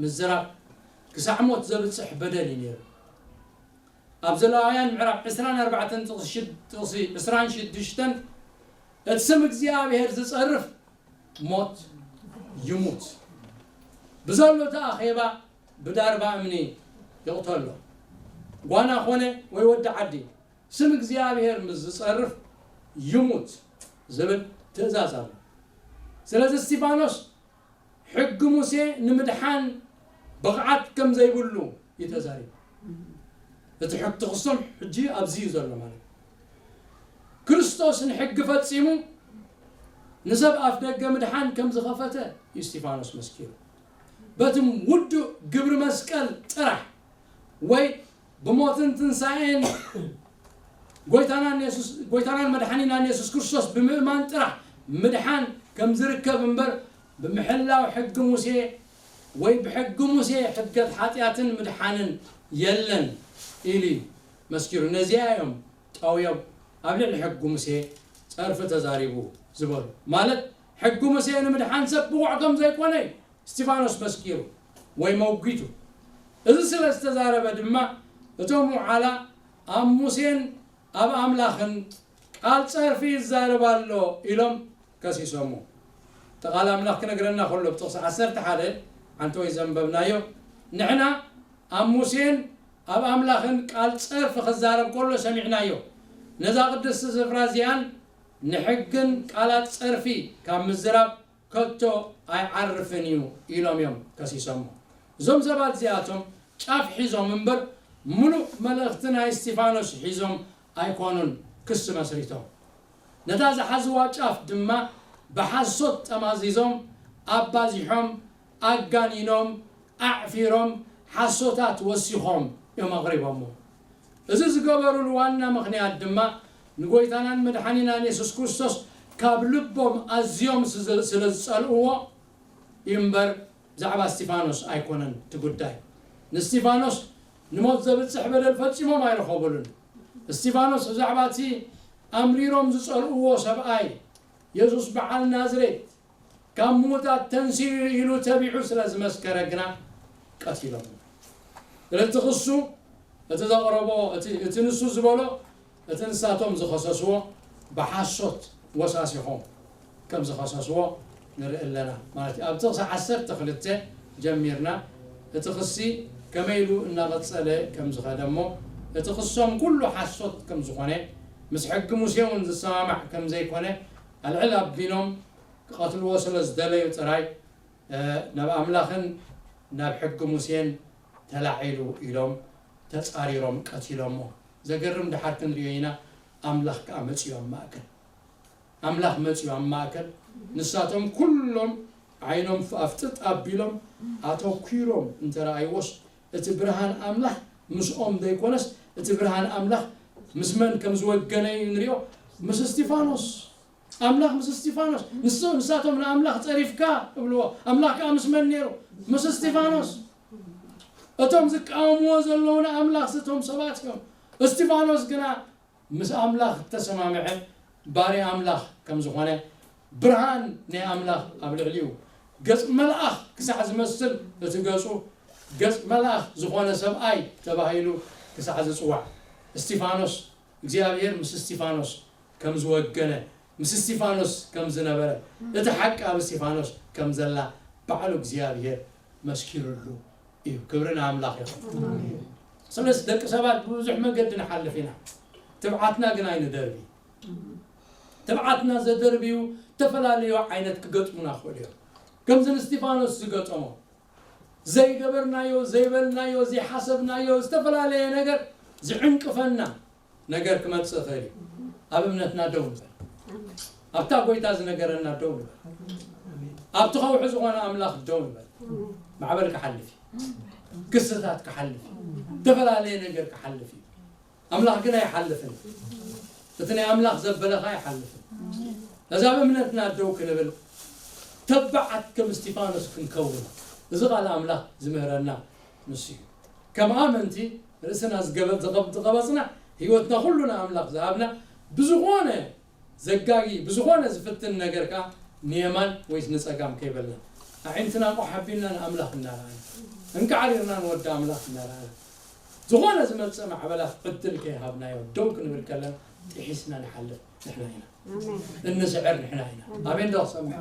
ምዝራብ ክሳዕ ሞት ዘብጽሕ በደል እዩ ነይሩ። ኣብ ዘለዋውያን ምዕራፍ ዕስራን ኣርባዕተን ጥቕሲ ሽድ- ጥቕሲ ዕስራን ሽዱሽተን፣ እቲ ስም እግዚኣብሔር ዝጸርፍ ሞት ይሙት፣ ብዘሎ እቲ ኣኼባ ብዳርባ እምኒ ይቕተሎ፣ ጓና ኾነ ወይ ወዲ ዓዲ ስም እግዚኣብሔር ምስ ዝጸርፍ ይሙት ዝብል ትእዛዝ ኣሎ። ስለዚ እስጢፋኖስ ሕጊ ሙሴ ንምድሓን ብቕዓት ከም ዘይብሉ እዩ ተዛሪቡ። እቲ ሕግ ትኽሶም ሕጂ ኣብዚ እዩ ዘሎ ማለት እዩ። ክርስቶስ ንሕጊ ፈጺሙ ንሰብ ኣፍ ደገ ምድሓን ከም ዝኸፈተ እዩ እስጢፋኖስ መስኪሩ። በቲ ውዱእ ግብሪ መስቀል ጥራሕ ወይ ብሞትን ትንሳኤን ጎይታናን የሱስ- ጎይታናን መድሓኒናን የሱስ ክርስቶስ ብምእማን ጥራሕ ምድሓን ከም ዝርከብ እምበር ብምሕላው ሕጊ ሙሴ ወይ ብሕጊ ሙሴ ሕገት ሓጢኣትን ምድሓንን የለን ኢሉ እዩ መስኪሩ። ነዚኣ እዮም ጠውዮም ኣብ ልዕሊ ሕጊ ሙሴ ጸርፊ ተዛሪቡ ዝበሉ። ማለት ሕጊ ሙሴ ንምድሓን ሰብ ብቑዕ ከም ዘይኮነ እዩ እስጢፋኖስ መስኪሩ ወይ መጒቱ። እዚ ስለ ዝተዛረበ ድማ እቶም ውዓላ ኣብ ሙሴን ኣብ ኣምላኽን ቃል ጸርፊ ይዛረብ ኣሎ ኢሎም ከሲሶሞ። እቲ ቃል ኣምላኽ ክነግረና ከሎ ብጥቕሲ ዓሰርተ ሓደ ሓንቲ ወይ ዘንበብናዮ ንሕና ኣብ ሙሴን ኣብ ኣምላኽን ቃል ጸርፊ ክዛረብ ከሎ ሰሚዕናዮ። ነዛ ቅድስቲ ስፍራ እዚኣን ንሕግን ቃላት ጸርፊ ካብ ምዝራብ ከቶ ኣይዓርፍን እዩ ኢሎም እዮም ከሲሶሞ። እዞም ሰባት እዚኣቶም ጫፍ ሒዞም እምበር ምሉእ መልእኽቲ ናይ እስጢፋኖስ ሒዞም ኣይኮኑን ክሲ መስሪቶም። ነታ ዝሓዝዋ ጫፍ ድማ ብሓሶት ጠማዚዞም ኣባዚሖም ኣጋኒኖም ኣዕፊሮም ሓሶታት ወሲኾም እዮም ኣቕሪቦሞ። እዚ ዝገበሩሉ ዋና ምኽንያት ድማ ንጎይታናን መድሓኒናን የሱስ ክርስቶስ ካብ ልቦም ኣዝዮም ስለ ዝጸልእዎ እዩ እምበር ብዛዕባ እስጢፋኖስ ኣይኮነን እቲ ጉዳይ። ንእስጢፋኖስ ንሞት ዘብጽሕ በደል ፈጺሞም ኣይረኸቡሉን። እስጢፋኖስ ብዛዕባ እቲ ኣምሪሮም ዝጸልእዎ ሰብኣይ የሱስ በዓል ናዝሬት ካብ ምዉታት ተንሲኡ ኢሉ ተቢዑ ስለ ዝመስከረ ግና ቀቲሎም። ስለዚ እቲ ክሱ እቲ ዘቕረቦ እቲ ንሱ ዝበሎ እቲ ንሳቶም ዝኸሰስዎ ብሓሶት ወሳሲኾም ከም ዝኸሰስዎ ንርኢ ኣለና ማለት እዩ። ኣብ ጥቕሲ ዓሰርተ ክልተ ጀሚርና እቲ ክሲ ከመይ ኢሉ እናቐጸለ ከም ዝኸደ እሞ እቲ ክሶም ኩሉ ሓሶት ከም ዝኾነ ምስ ሕጊ ሙሴ እውን ዝሰማማዕ ከም ዘይኮነ ኣልዕል ኣቢሎም ክቐትልዎ ስለ ዝደለዩ ጥራይ ናብ ኣምላኽን ናብ ሕጊ ሙሴን ተላዒሉ ኢሎም ተጻሪሮም ቀቲሎሞ። ዘገርም ድሓር ክንሪኦ ኢና። ኣምላኽ ከኣ መጺኡ ኣብ ማእከል ኣምላኽ መጺኡ ኣብ ማእከል ንሳቶም ኩሎም ዓይኖም ኣፍጥጥ ኣቢሎም ኣተኲሮም እንተረኣይዎስ እቲ ብርሃን ኣምላኽ ምስኦም ዘይኮነስ እቲ ብርሃን ኣምላኽ ምስ መን ከም ዝወገነ እዩ ንሪኦ። ምስ እስጢፋኖስ ኣምላኽ ምስ እስጢፋኖስ ንሱ ንሳቶም ንኣምላኽ ጸሪፍካ እብልዎ። ኣምላኽ ከኣ ምስ መን ነይሩ? ምስ እስጢፋኖስ። እቶም ዝቃወምዎ ዘለዉ ንኣምላኽ እቶም ሰባት እዮም። እስጢፋኖስ ግና ምስ ኣምላኽ እተሰማምዐ ባርያ ኣምላኽ ከም ዝኾነ ብርሃን ናይ ኣምላኽ ኣብ ልዕሊኡ ገጽ መልኣኽ ክሳዕ ዝመስል እቲ ገጹ ገጽ መልኣኽ ዝኾነ ሰብኣይ ተባሂሉ ክሳዕ ዝጽዋዕ እስጢፋኖስ እግዚኣብሔር ምስ እስጢፋኖስ ከም ዝወገነ ምስ እስጢፋኖስ ከም ዝነበረ እቲ ሓቂ ኣብ እስጢፋኖስ ከም ዘላ ባዕሉ እግዚኣብሔር መስኪሩሉ እዩ። ክብሪ ንኣምላኽ ይኹን። ስለዚ ደቂ ሰባት ብብዙሕ መገዲ ንሓልፍ ኢና። ትብዓትና ግን ኣይንደርቢ። ትብዓትና ዘደርብዩ ዝተፈላለዩ ዓይነት ክገጥሙና ክኽእሉ እዮም። ከምዚ ንእስጢፋኖስ ዝገጠሞ ዘይገበርናዮ ዘይበልናዮ ዘይሓሰብናዮ ዝተፈላለየ ነገር ዝዕንቅፈና ነገር ክመጽእ ይኽእል እዩ። ኣብ እምነትና ደው ንበል። ኣብታ ጎይታ ዝነገረና ደው ንበል። ኣብቲ ከውሒ ዝኾነ ኣምላኽ ደው ንበል። ማዕበል ክሓልፍ እዩ። ክስታት ክሓልፍ እዩ። ዝተፈላለየ ነገር ክሓልፍ እዩ። ኣምላኽ ግን ኣይሓልፍን። እቲ ናይ ኣምላኽ ዘበለኻ ኣይሓልፍን። ነዚ ኣብ እምነትና ደው ክንብል ተባዓት ከም እስጢፋኖስ ክንከውን እዚ ቃል ኣምላኽ ዝምህረና ንሱ እዩ። ከም ኣመንቲ ርእስና ዝገበ- ዝቐብ- ዝቐበጽና ህይወትና ኩሉ ንኣምላኽ ዝሃብና ብዝኾነ ዘጋጊ ብዝኾነ ዝፍትን ነገር ከኣ ንየማን ወይስ ንጸጋም ከይበልና ኣዒንትና ቆሕ ኣቢልና ንኣምላኽ እናረኣና እንቃዕ ሪርና ንወዲ ኣምላኽ እናረኣና ዝኾነ ዝመጽእ ማዕበላት ዕድል ከይሃብናዮ ደው ክንብል ከለና ጥሒስና ንሓልፍ ንሕና ኢና። እንስዕር ንሕና ኢና። ኣሜን ዶ ክሰምዕ?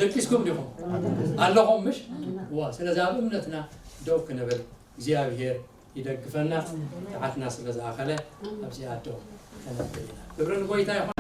ደቂስኩም ዲኹም ኣለኹም? ምሽ ዋ ስለዚ ኣብ እምነትና ደው ክንብል እግዚኣብሔር ይደግፈና። ሰዓትና ስለ ዝኣኸለ ኣብዚ ኣዶ ከነብል ኢና። ክብሪ ንጎይታ ይኹን።